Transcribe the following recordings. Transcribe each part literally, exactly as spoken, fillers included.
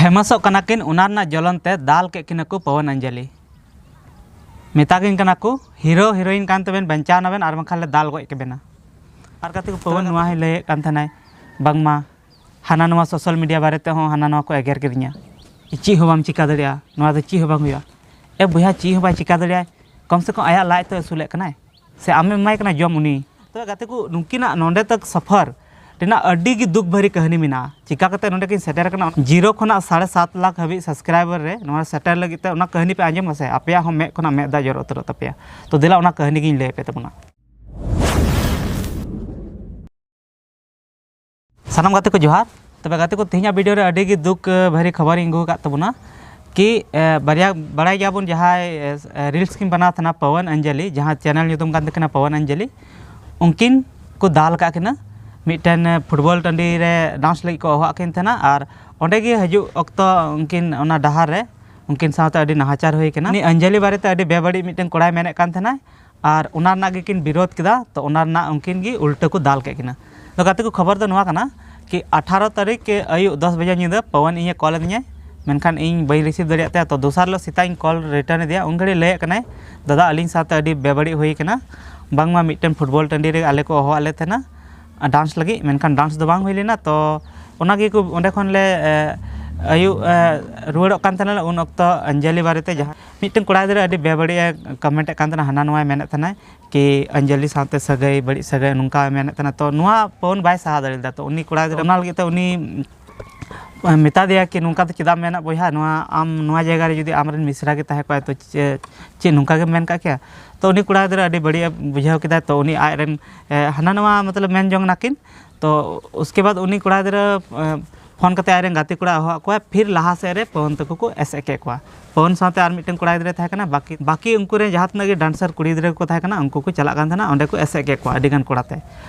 ᱯᱷᱮᱢᱟᱥᱚᱜ ᱠᱟᱱᱟ ᱠᱤᱱ, ᱚᱱᱟ ᱨᱮᱱᱟᱜ ᱡᱚᱞᱚᱱ ᱛᱮ ᱫᱟᱞ ᱠᱮᱫ ᱠᱤᱱᱟ ᱠᱚ ᱯᱚᱣᱚᱱ ᱚᱧᱡᱚᱞᱤ᱾ ᱢᱮᱛᱟ ᱠᱤᱱ ᱠᱟᱱᱟ ᱠᱚ, "ᱦᱤᱨᱳ ᱦᱤᱨᱳᱭᱤᱱ ᱠᱟᱱ ᱛᱮᱵᱮᱱ ᱵᱟᱧᱪᱟᱣ ᱱᱟᱵᱮᱱ, ᱟᱨ ᱵᱟᱝᱠᱷᱟᱱ ᱞᱮ ᱫᱟᱞ ᱜᱚᱡ ᱠᱮᱵᱮᱱᱟ᱾" ᱟᱨ ᱜᱟᱛᱮ ᱠᱚ, ᱯᱚᱣᱚᱱ ᱱᱚᱣᱟ ᱦᱚᱸᱭ ᱞᱟᱹᱭᱮᱫ ᱠᱟᱱ ᱛᱟᱦᱮᱱᱟᱭ, ᱵᱟᱝᱢᱟ ᱦᱟᱱᱟ ᱱᱚᱣᱟ ᱥᱳᱥᱟᱞ ᱢᱤᱰᱤᱭᱟ ᱵᱟᱨᱮ ᱛᱮᱦᱚᱸ ᱦᱟᱱᱟ ᱱᱚᱣᱟ ᱠᱚ ᱮᱜᱮᱨ ᱠᱤᱫᱤᱧᱟ, "ᱪᱮᱫ ᱦᱚᱸ ᱵᱟᱢ ᱪᱤᱠᱟ ᱫᱟᱲᱮᱭᱟᱜᱼᱟ, ᱱᱚᱣᱟ ᱫᱚ ᱪᱮᱫ ᱦᱚᱸ ᱵᱟᱝ ᱦᱩᱭᱩᱜᱼᱟ᱾" ᱮ ᱵᱚᱭᱦᱟ, ᱪᱮᱫ ᱦᱚᱸ ᱵᱟᱭ ᱪᱤᱠᱟ ᱫᱟᱲᱮᱭᱟᱜᱼᱟ, ᱠᱚᱢ ᱥᱮ ᱠᱚᱢ ᱟᱭᱟᱜ ᱞᱟᱡ ᱛᱚ ᱟᱹᱥᱩᱞᱮᱫ ᱠᱟᱱᱟᱭ, ᱥᱮ ᱟᱢᱮᱢ ᱮᱢᱟᱭ ᱠᱟᱱᱟ ᱡᱚᱢ ᱩᱱᱤ? ᱛᱚᱵᱮ ᱜᱟᱛᱮ ᱠᱚ, ᱱᱩᱠᱤᱱᱟᱜ ᱱᱚᱸᱰᱮ ᱛᱚᱠ ᱥᱟᱯᱷᱟᱨ ᱨᱮᱱᱟᱜ ᱟᱹᱰᱤ ᱜᱮ ᱫᱩᱠ ᱵᱷᱟᱹᱨᱤ ᱠᱟᱹᱦᱱᱤ ᱢᱮᱱᱟᱜᱼᱟ᱾ ᱪᱤᱠᱟ ᱠᱟᱛᱮ ᱱᱚᱸᱰᱮ ᱠᱤᱱ ᱥᱮᱴᱮᱨ ᱟᱠᱟᱱᱟ, ᱡᱤᱨᱳ ᱠᱷᱚᱱᱟᱜ ᱥᱟᱲᱮ ᱥᱟᱛ ᱞᱟᱠᱷ ᱦᱟᱹᱵᱤᱡ ᱥᱟᱵᱥᱠᱨᱟᱭᱵᱟᱨ ᱨᱮ ᱱᱚᱣᱟ ᱥᱮᱴᱮᱨ ᱞᱟᱹᱜᱤᱫ ᱛᱮ, ᱚᱱᱟ ᱠᱟᱹᱦᱱᱤ ᱯᱮ ᱟᱸᱡᱚᱢᱟ ᱥᱮ, ᱟᱯᱮᱭᱟᱜ ᱦᱚᱸ ᱢᱮᱫ ᱠᱷᱚᱱᱟᱜ ᱢᱮᱫ ᱫᱟᱜ ᱡᱚᱨᱚ ᱩᱛᱟᱹᱨᱚᱜ ᱛᱟᱯᱮᱭᱟ᱾ ᱛᱚ ᱫᱮᱞᱟ, ᱚᱱᱟ ᱠᱟᱹᱦᱱᱤ ᱜᱤᱧ ᱞᱟᱹᱭ ᱟᱯᱮ ᱛᱟᱵᱚᱱᱟ᱾ ᱥᱟᱱᱟᱢ ᱜᱟᱛᱮ ᱠᱚ ᱡᱚᱦᱟᱨ᱾ ᱛᱚᱵᱮ ᱜᱟᱛᱮ ᱠᱚ, ᱛᱮᱦᱮᱧᱟᱜ ᱵᱷᱤᱰᱤᱭᱳ ᱨᱮ ᱟᱹᱰᱤ ᱜᱮ ᱫᱩᱠ, ᱮ, ᱵᱷᱟᱹᱨᱤ ᱠᱷᱚᱵᱚᱨᱤᱧ ᱟᱹᱜᱩ ᱟᱠᱟᱫ ᱛᱟᱵᱚᱱᱟ ᱠᱤ, ᱮ, ᱵᱟᱨᱭᱟ ᱵᱟᱲᱟᱭ ᱜᱮᱭᱟᱵᱚᱱ, ᱡᱟᱦᱟᱸᱭ, ᱮ, ᱨᱤᱞᱥ ᱠᱤᱱ ᱵᱮᱱᱟᱣ ᱛᱟᱦᱮᱱᱟ, ᱯᱚᱣᱚᱱ ᱚᱧᱡᱚᱞᱤ, ᱡᱟᱦᱟᱸ ᱪᱮᱱᱮᱞ ᱧᱩᱛᱩᱢ ᱠᱟᱱ ᱛᱟᱹᱠᱤᱱᱟ ᱯᱚᱣᱚᱱ ᱚᱧᱡᱚᱞᱤ, ᱩᱱᱠᱤᱱ ᱠᱚ ᱫᱟᱞ ᱟᱠᱟᱫ ᱠᱤᱱᱟ᱾ ᱢᱤᱫᱴᱮᱱ, ᱮ, ᱯᱷᱩᱴᱵᱚᱞ ᱴᱟᱺᱰᱤ ᱨᱮ ᱰᱟᱱᱥ ᱞᱟᱹᱜᱤᱫ ᱠᱚ ᱦᱚᱦᱚᱣᱟᱜ ᱠᱤᱱ ᱛᱟᱦᱮᱱᱟ, ᱟᱨ ᱚᱸᱰᱮ ᱜᱮ ᱦᱤᱡᱩᱜ ᱚᱠᱛᱚ ᱩᱱᱠᱤᱱ ᱚᱱᱟ ᱰᱟᱦᱟᱨ ᱨᱮ ᱩᱱᱠᱤᱱ ᱥᱟᱶᱛᱮ ᱟᱹᱰᱤ ᱱᱟᱦᱟᱪᱟᱨ ᱦᱩᱭ ᱠᱟᱱᱟ᱾ ᱩᱱᱤ ᱚᱧᱡᱚᱞᱤ ᱵᱟᱨᱮᱛᱮ ᱟᱹᱰᱤ ᱵᱮᱵᱟᱹᱲᱤᱡ ᱢᱤᱫᱴᱮᱱ ᱠᱚᱲᱟᱭ ᱢᱮᱱᱮᱫ ᱠᱟᱱ ᱛᱟᱦᱮᱱᱟᱭ, ᱟᱨ ᱚᱱᱟ ᱨᱮᱱᱟᱜ ᱜᱮᱠᱤᱱ ᱵᱤᱨᱳᱫᱷ ᱠᱮᱫᱟ, ᱛᱚ ᱚᱱᱟ ᱨᱮᱱᱟᱜ ᱩᱱᱠᱤᱱ ᱜᱮ ᱩᱞᱴᱟᱹ ᱠᱚ ᱫᱟᱞ ᱠᱮᱫ ᱠᱤᱱᱟ᱾ ᱛᱚ ᱜᱟᱛᱮ ᱠᱚ, ᱠᱷᱚᱵᱚᱨ ᱫᱚ ᱱᱚᱣᱟ ᱠᱟᱱᱟ ᱠᱤ ᱟᱴᱷᱟᱨᱚ ᱛᱟᱹᱨᱤᱠᱷ ᱟᱹᱭᱩᱵ ᱫᱚᱥ ᱵᱟᱡᱮ ᱧᱤᱫᱟᱹ ᱯᱚᱣᱚᱱ ᱤᱧᱮ ᱠᱚᱞ ᱟᱹᱫᱤᱧᱟᱭ, ᱢᱮᱱᱠᱷᱟᱱ ᱤᱧ ᱵᱟᱹᱧ ᱨᱤᱥᱤᱵᱷ ᱫᱟᱲᱮᱭᱟᱜ ᱛᱟᱭᱟ᱾ ᱛᱚ ᱫᱚᱥᱟᱨ ᱦᱤᱞᱳᱜ ᱥᱮᱛᱟᱜ ᱤᱧ ᱠᱚᱞ ᱨᱤᱴᱟᱨᱱ ᱟᱫᱮᱭᱟ, ᱩᱱ ᱜᱷᱟᱹᱲᱤᱡ ᱞᱟᱹᱭᱮᱫ ᱠᱟᱱᱟᱭ, "ᱫᱟᱫᱟ, ᱟᱹᱞᱤᱧ ᱥᱟᱶᱛᱮ ᱟᱹᱰᱤ ᱵᱮᱵᱟᱹᱲᱤᱡ ᱦᱩᱭ ᱠᱟᱱᱟ, ᱵᱟᱝᱢᱟ ᱢᱤᱫᱴᱮᱱ ᱯᱷᱩᱴᱵᱚᱞ ᱴᱟᱺᱰᱤ ᱨᱮ ᱟᱞᱮ ᱠᱚ ᱦᱚᱦᱚᱣᱟᱫ ᱞᱮ ᱛᱟᱦᱮᱱᱟ ᱰᱟᱱᱥ ᱞᱟᱹᱜᱤᱫ, ᱢᱮᱱᱠᱷᱟᱱ ᱰᱟᱱᱥ ᱫᱚ ᱵᱟᱝ ᱦᱩᱭ ᱞᱮᱱᱟ᱾ ᱛᱚ ᱚᱱᱟ ᱜᱮ ᱠᱚ ᱚᱸᱰᱮ ᱠᱷᱚᱱ ᱞᱮ, ᱮ, ᱟᱹᱭᱩᱵ, ᱮ, ᱨᱩᱣᱟᱹᱲᱚᱜ ᱠᱟᱱ ᱛᱟᱦᱮᱱᱟ ᱞᱮ, ᱩᱱ ᱚᱠᱛᱚ ᱚᱧᱡᱚᱞᱤ ᱵᱟᱨᱮᱛᱮ ᱡᱟᱦᱟᱸ ᱢᱤᱫᱴᱮᱱ ᱠᱚᱲᱟ ᱜᱤᱫᱽᱨᱟᱹ ᱟᱹᱰᱤ ᱵᱮᱵᱟᱹᱲᱤᱡ ᱮ ᱠᱚᱢᱮᱱᱴ ᱮᱫ ᱠᱟᱱ ᱛᱟᱦᱮᱱᱟ, ᱦᱟᱱᱟ ᱱᱚᱣᱟᱭ ᱢᱮᱱᱮᱫ ᱛᱟᱦᱮᱱᱟᱭ ᱠᱤ ᱚᱧᱡᱚᱞᱤ ᱥᱟᱶᱛᱮ ᱥᱟᱹᱜᱟᱹᱭ, ᱵᱟᱹᱲᱤᱡ ᱥᱟᱹᱜᱟᱹᱭ, ᱱᱚᱝᱠᱟ ᱢᱮᱱᱮᱫ ᱛᱟᱦᱮᱱᱟ᱾" ᱛᱚ ᱱᱚᱣᱟ ᱯᱚᱣᱚᱱ ᱵᱟᱭ ᱥᱟᱦᱟ ᱫᱟᱲᱮ ᱞᱮᱫᱟ᱾ ᱛᱚ ᱩᱱᱤ ᱠᱚᱲᱟ ᱜᱤᱫᱽᱨᱟᱹ ᱚᱱᱟ ᱞᱟᱹᱜᱤᱫ ᱛᱮ ᱩᱱᱤ ᱢᱮᱛᱟ ᱫᱮᱭᱟ ᱠᱤ, "ᱱᱚᱝᱠᱟ ᱫᱚ ᱪᱮᱫᱟᱜ ᱮᱢ ᱢᱮᱱᱟ ᱵᱚᱭᱦᱟ, ᱱᱚᱣᱟ ᱟᱢ ᱱᱚᱣᱟ ᱡᱟᱭᱜᱟ ᱨᱮ ᱡᱩᱫᱤ ᱟᱢᱨᱮᱱ ᱢᱤᱥᱨᱟ ᱜᱮ ᱛᱟᱦᱮᱸ ᱠᱚᱜᱼᱟᱭ, ᱛᱚ ᱪᱮᱫ, ᱪᱮᱫ ᱱᱚᱝᱠᱟ ᱜᱮᱢ ᱢᱮᱱ ᱠᱟᱜ ᱠᱮᱭᱟ?" ᱛᱚ ᱩᱱᱤ ᱠᱚᱲᱟ ᱜᱤᱫᱽᱨᱟᱹ ᱟᱹᱰᱤ ᱵᱟᱹᱲᱤᱡ ᱮ ᱵᱩᱡᱷᱟᱹᱣ ᱠᱮᱫᱟ᱾ ᱛᱚ ᱩᱱᱤ ᱟᱡᱨᱮᱱ, ᱮ, ᱦᱟᱱᱟ ᱱᱟᱣᱟ ᱢᱚᱛᱞᱚᱵ ᱢᱮᱱ ᱡᱚᱝ ᱱᱟᱠᱤᱱ᱾ ᱛᱚ ᱩᱥᱠᱮ ᱵᱟᱫ ᱩᱱᱤ ᱠᱚᱲᱟ ᱜᱤᱫᱽᱨᱟᱹ, ᱮ, ᱯᱷᱳᱱ ᱠᱟᱛᱮ ᱟᱡᱨᱮᱱ ᱜᱟᱛᱮ ᱠᱚᱲᱟ ᱦᱚᱦᱚᱣᱟᱫ ᱠᱚᱣᱟ, ᱯᱷᱤᱨ ᱞᱟᱦᱟ ᱥᱮᱫ ᱨᱮ ᱯᱚᱣᱚᱱ ᱛᱟᱠᱚ ᱠᱚ ᱮᱥᱮᱫ ᱠᱮᱫ ᱠᱚᱣᱟ᱾ ᱯᱚᱣᱚᱱ ᱥᱟᱶᱛᱮ ᱟᱨ ᱢᱤᱫᱴᱮᱱ ᱠᱚᱲᱟ ᱜᱤᱫᱽᱨᱟᱹᱭ ᱛᱟᱦᱮᱸ ᱠᱟᱱᱟ, ᱵᱟᱹᱠᱤ, ᱵᱟᱹᱠᱤ ᱩᱱᱠᱩ ᱨᱮᱱ ᱡᱟᱦᱟᱸ ᱛᱤᱱᱟᱹᱜ ᱜᱮ ᱰᱟᱱᱥᱟᱨ ᱠᱩᱲᱤ ᱜᱤᱫᱽᱨᱟᱹ ᱠᱚ ᱛᱟᱦᱮᱸ ᱠᱟᱱᱟ, ᱩᱱᱠᱩ ᱠᱚ ᱪᱟᱞᱟᱜ ᱠᱟᱱ ᱛᱟᱦᱮᱱᱟ ᱚᱸᱰᱮ ᱠᱚ ᱮᱥᱮᱫ ᱠᱮᱫ ᱠᱚᱣᱟ ᱟᱹᱰᱤ ᱜᱟᱱ ᱠᱚᱲᱟ ᱛᱮ᱾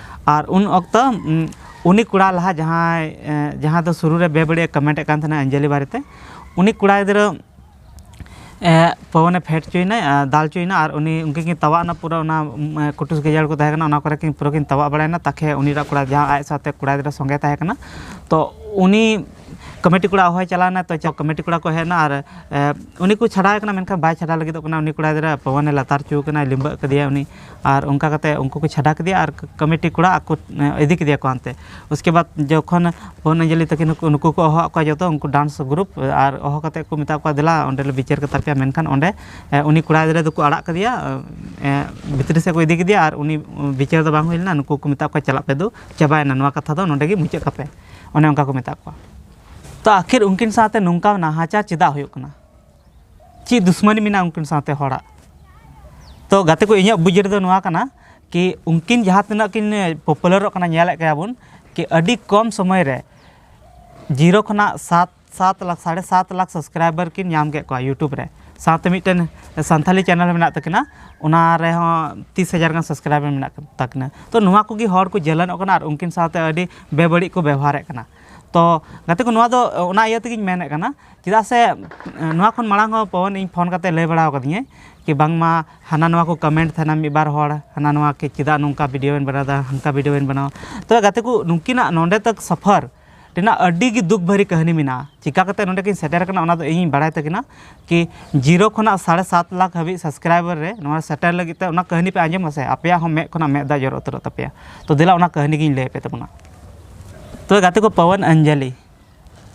ᱟᱨ ᱩᱱ ᱚᱠᱛᱚ, ᱩᱢ, ᱩᱱᱤ ᱠᱚᱲᱟ ᱞᱟᱦᱟ ᱡᱟᱦᱟᱸᱭ, ᱮ, ᱡᱟᱦᱟᱸ ᱫᱚ ᱥᱩᱨᱩ ᱨᱮ ᱵᱮᱵᱟᱹᱲᱤᱡ ᱮ ᱠᱚᱢᱮᱱᱴ ᱮᱫ ᱠᱟᱱ ᱛᱟᱦᱮᱱᱟ ᱚᱧᱡᱚᱞᱤ ᱵᱟᱨᱮᱛᱮ, ᱩᱱᱤ ᱠᱚᱲᱟ ᱜᱤᱫᱽᱨᱟᱹ, ᱮ, ᱯᱚᱣᱚᱱᱮ ᱯᱷᱮᱰ ᱦᱚᱪᱚᱭᱮᱱᱟ, ᱮ, ᱫᱟᱞ ᱦᱚᱪᱚᱭᱮᱱᱟ, ᱟᱨ ᱩᱱᱤ, ᱩᱱᱠᱤᱱ ᱠᱤᱱ ᱛᱟᱣᱟᱜ ᱮᱱᱟ ᱯᱩᱨᱟᱹ ᱚᱱᱟ, ᱩᱢ, ᱮ, ᱠᱩᱴᱩᱥ ᱜᱟᱡᱟᱲ ᱠᱚ ᱛᱟᱦᱮᱸ ᱠᱟᱱᱟ, ᱚᱱᱟ ᱠᱚᱨᱮ ᱠᱤᱱ ᱯᱩᱨᱟᱹ ᱠᱤᱱ ᱛᱟᱣᱟᱜ ᱵᱟᱲᱟᱭᱮᱱᱟ᱾ ᱛᱟᱠᱷᱮ ᱩᱱᱤ ᱨᱟᱜ ᱠᱚᱲᱟ, ᱡᱟᱦᱟᱸ ᱟᱡ ᱥᱟᱶᱛᱮ ᱠᱚᱲᱟ ᱜᱤᱫᱽᱨᱟᱹ ᱥᱚᱸᱜᱮ ᱛᱟᱦᱮᱸ ᱠᱟᱱᱟ, ᱛᱚ ᱩᱱᱤ ᱠᱚᱢᱤᱴᱤ ᱠᱚᱲᱟ ᱦᱚᱦᱚᱭ ᱪᱟᱞᱟᱣ ᱮᱱᱟ, ᱛᱚ ᱪᱚ ᱠᱚᱢᱤᱴᱤ ᱠᱚᱲᱟ ᱠᱚ ᱦᱮᱡ ᱮᱱᱟ ᱟᱨ ᱮ, ᱩᱱᱤ ᱠᱚ ᱪᱷᱟᱰᱟᱣ ᱮ ᱠᱟᱱᱟ, ᱢᱮᱱᱠᱷᱟᱱ ᱵᱟᱭ ᱪᱷᱟᱰᱟᱣ ᱞᱟᱹᱜᱤᱫᱚᱜ ᱠᱟᱱᱟ᱾ ᱩᱱᱤ ᱠᱚᱲᱟ ᱜᱤᱫᱽᱨᱟᱹ ᱯᱚᱣᱚᱱᱮ ᱞᱟᱛᱟᱨ ᱦᱚᱪᱚ ᱠᱟᱱᱟ, ᱞᱤᱢᱵᱟᱹᱜ ᱠᱟᱫᱮᱭᱟ ᱩᱱᱤ, ᱟᱨ ᱚᱱᱠᱟ ᱠᱟᱛᱮ ᱩᱱᱠᱩ ᱠᱚ ᱪᱷᱟᱰᱟ ᱠᱮᱫᱮᱭᱟ ᱟᱨ ᱠᱚᱢᱤᱴᱤ ᱠᱚᱲᱟ ᱟᱠᱚ ᱮ, ᱤᱫᱤ ᱠᱮᱫᱮᱭᱟ ᱠᱚ ᱦᱟᱱᱛᱮ᱾ ᱩᱥᱠᱮ ᱵᱟᱫ ᱡᱚᱠᱷᱚᱱ ᱯᱚᱣᱚᱱ ᱚᱧᱡᱚᱞᱤ ᱛᱟᱹᱠᱤᱱ ᱱᱩᱠᱩ, ᱱᱩᱠᱩ ᱠᱚ ᱦᱚᱦᱚᱣᱟᱜ ᱠᱚᱣᱟ ᱡᱚᱛᱚ, ᱩᱱᱠᱩ ᱰᱟᱱᱥ ᱜᱨᱩᱯ, ᱟᱨ ᱦᱚᱦᱚ ᱠᱟᱛᱮ ᱠᱚ ᱢᱮᱛᱟ ᱠᱚᱣᱟ, "ᱫᱮᱞᱟ ᱚᱸᱰᱮ ᱞᱮ ᱵᱤᱪᱟᱹᱨ ᱠᱟᱛᱟ ᱯᱮᱭᱟ", ᱢᱮᱱᱠᱷᱟᱱ ᱚᱸᱰᱮ ᱮ, ᱩᱱᱤ ᱠᱚᱲᱟ ᱜᱤᱫᱽᱨᱟᱹ ᱫᱚᱠᱚ ᱟᱲᱟᱜ ᱠᱮᱫᱮᱭᱟ, ᱮ, ᱵᱷᱤᱛᱨᱤ ᱥᱮᱫ ᱠᱚ ᱤᱫᱤ ᱠᱮᱫᱮᱭᱟ ᱟᱨ ᱩᱱᱤ ᱵᱤᱪᱟᱹᱨ ᱫᱚ ᱵᱟᱝ ᱦᱩᱭ ᱞᱮᱱᱟ᱾ ᱱᱩᱠᱩ ᱠᱚ ᱢᱮᱛᱟ ᱠᱚᱣᱟ, "ᱪᱟᱞᱟᱜ ᱯᱮ, ᱫᱩ ᱪᱟᱵᱟᱭᱮᱱᱟ, ᱱᱚᱣᱟ ᱠᱟᱛᱷᱟ ᱫᱚ ᱱᱚᱸᱰᱮ ᱜᱮ ᱢᱩᱪᱟᱹᱫ ᱠᱟᱯᱮ", ᱚᱱᱮ ᱚᱱᱠᱟ ᱠᱚ ᱢᱮᱛᱟ ᱠᱚᱣᱟ᱾ ᱛᱚ ᱟᱹᱠᱷᱤᱨ ᱩᱱᱠᱤᱱ ᱥᱟᱶᱛᱮ ᱱᱚᱝᱠᱟ ᱱᱟᱦᱟᱪᱟᱨ ᱪᱮᱫᱟᱜ ᱦᱩᱭᱩᱜ ᱠᱟᱱᱟ? ᱪᱮᱫ ᱫᱩᱥᱢᱟᱱᱤ ᱢᱮᱱᱟᱜᱼᱟ ᱩᱱᱠᱤᱱ ᱥᱟᱶᱛᱮ ᱦᱚᱲᱟᱜ? ᱛᱚ ᱜᱟᱛᱮ ᱠᱚ, ᱤᱧᱟᱹᱜ ᱵᱩᱡᱽ ᱨᱮᱫᱚ ᱱᱚᱣᱟ ᱠᱟᱱᱟ ᱠᱤ ᱩᱱᱠᱤᱱ ᱡᱟᱦᱟᱸ ᱛᱤᱱᱟᱹᱜ ᱠᱤᱱ ᱯᱚᱯᱩᱞᱟᱨᱚᱜ ᱠᱟᱱᱟ, ᱧᱮᱞᱮᱫ ᱜᱮᱭᱟ ᱵᱚᱱ ᱠᱤ ᱟᱹᱰᱤ ᱠᱚᱢ ᱥᱚᱢᱚᱭ ᱨᱮ ᱡᱤᱨᱳ ᱠᱷᱚᱱᱟᱜ ᱥᱟᱛ, ᱥᱟᱛ ᱞᱟᱠᱷ, ᱥᱟᱲᱮ ᱥᱟᱛ ᱞᱟᱠᱷ ᱥᱟᱵᱥᱠᱨᱟᱭᱵᱟᱨ ᱠᱤᱱ ᱧᱟᱢ ᱠᱮᱫ ᱠᱚᱣᱟ YouTube ᱨᱮ᱾ ᱥᱟᱶᱛᱮ ᱢᱤᱫᱴᱮᱱ ᱥᱟᱱᱛᱷᱟᱞᱤ ᱪᱮᱱᱮᱞ ᱢᱮᱱᱟᱜ ᱛᱟᱹᱠᱤᱱᱟ, ᱚᱱᱟ ᱨᱮᱦᱚᱸ ᱛᱤᱥ ᱦᱟᱡᱟᱨ ᱜᱟᱱ ᱥᱟᱵᱥᱠᱨᱟᱭᱵᱟᱨ ᱢᱮᱱᱟᱜ ᱛᱟᱹᱠᱤᱱᱟ᱾ ᱛᱚ ᱱᱚᱣᱟ ᱠᱚᱜᱮ ᱦᱚᱲ ᱠᱚ ᱡᱮᱞᱮᱱᱚᱜ ᱠᱟᱱᱟ ᱟᱨ ᱩᱱᱠᱤᱱ ᱥᱟᱶᱛᱮ ᱟᱹᱰᱤ ᱵᱮᱵᱟᱹᱲᱤᱡ ᱠᱚ ᱵᱮᱵᱚᱦᱟᱨᱮᱫ ᱠᱟᱱᱟ᱾ ᱛᱚ ᱜᱟᱛᱮ ᱠᱚ, ᱱᱚᱣᱟ ᱫᱚ ᱚᱱᱟ ᱤᱭᱟᱹ ᱛᱮᱜᱮᱧ ᱢᱮᱱᱮᱫ ᱠᱟᱱᱟ, ᱪᱮᱫᱟᱜ ᱥᱮ ᱱᱚᱣᱟ ᱠᱷᱚᱱ ᱢᱟᱲᱟᱝ ᱦᱚᱸ ᱯᱚᱣᱚᱱ ᱤᱧ ᱯᱷᱳᱱ ᱠᱟᱛᱮ ᱞᱟᱹᱭ ᱵᱟᱲᱟ ᱟᱠᱟᱫᱤᱧᱟᱹ ᱠᱤ ᱵᱟᱝᱢᱟ ᱦᱟᱱᱟ ᱱᱚᱣᱟ ᱠᱚ ᱠᱚᱢᱮᱱᱴ ᱛᱟᱦᱮᱱᱟ ᱢᱤᱫ ᱵᱟᱨ ᱦᱚᱲ, ᱦᱟᱱᱟ ᱱᱚᱣᱟ ᱠᱤ ᱪᱮᱫᱟᱜ ᱱᱚᱝᱠᱟ ᱵᱷᱤᱰᱤᱭᱳ ᱵᱮᱱ ᱵᱮᱱᱟᱣᱫᱟ, ᱦᱟᱱᱠᱟ ᱵᱷᱤᱰᱤᱭᱳ ᱵᱮᱱ ᱵᱮᱱᱟᱣᱟ᱾ ᱛᱚᱵᱮ ᱜᱟᱛᱮ ᱠᱚ, ᱱᱩᱠᱤᱱᱟᱜ ᱱᱚᱸᱰᱮ ᱛᱟᱠ ᱥᱟᱯᱷᱟᱨ ᱨᱮᱱᱟᱜ ᱟᱹᱰᱤ ᱜᱮ ᱫᱩᱠ ᱵᱷᱟᱹᱨᱤ ᱠᱟᱹᱦᱱᱤ ᱢᱮᱱᱟᱜᱼᱟ᱾ ᱪᱤᱠᱟ ᱠᱟᱛᱮ ᱱᱚᱸᱰᱮ ᱠᱤᱱ ᱥᱮᱴᱮᱨ ᱟᱠᱟᱱᱟ, ᱚᱱᱟ ᱫᱚ ᱤᱧᱤᱧ ᱵᱟᱲᱟᱭ ᱛᱟᱹᱠᱤᱱᱟ ᱠᱤ ᱡᱤᱨᱳ ᱠᱷᱚᱱᱟᱜ ᱥᱟᱲᱮ ᱥᱟᱛ ᱞᱟᱠᱷ ᱦᱟᱹᱵᱤᱡ ᱥᱟᱵᱥᱠᱨᱟᱭᱵᱟᱨ ᱨᱮ ᱱᱚᱣᱟ ᱥᱮᱴᱮᱨ ᱞᱟᱹᱜᱤᱫ ᱛᱮ ᱚᱱᱟ ᱠᱟᱹᱦᱱᱤ ᱯᱮ ᱟᱸᱡᱚᱢᱟ ᱥᱮ, ᱟᱯᱮᱭᱟᱜ ᱦᱚᱸ ᱢᱮᱫ ᱠᱷᱚᱱᱟᱜ ᱢᱮᱫ ᱫᱟᱜ ᱡᱚᱨᱚ ᱩᱛᱟᱹᱨᱚᱜ ᱛᱟᱯᱮᱭᱟ᱾ ᱛᱚ ᱫᱮᱞᱟ ᱚᱱᱟ ᱠᱟᱹᱦᱱᱤ ᱜᱤᱧ ᱞᱟᱹᱭ ᱟᱯᱮ ᱛᱟᱵᱚᱱᱟ᱾ ᱛᱚ ᱜᱟᱛᱮ ᱠᱚ, ᱯᱚᱣᱚᱱ ᱚᱧᱡᱚᱞᱤ,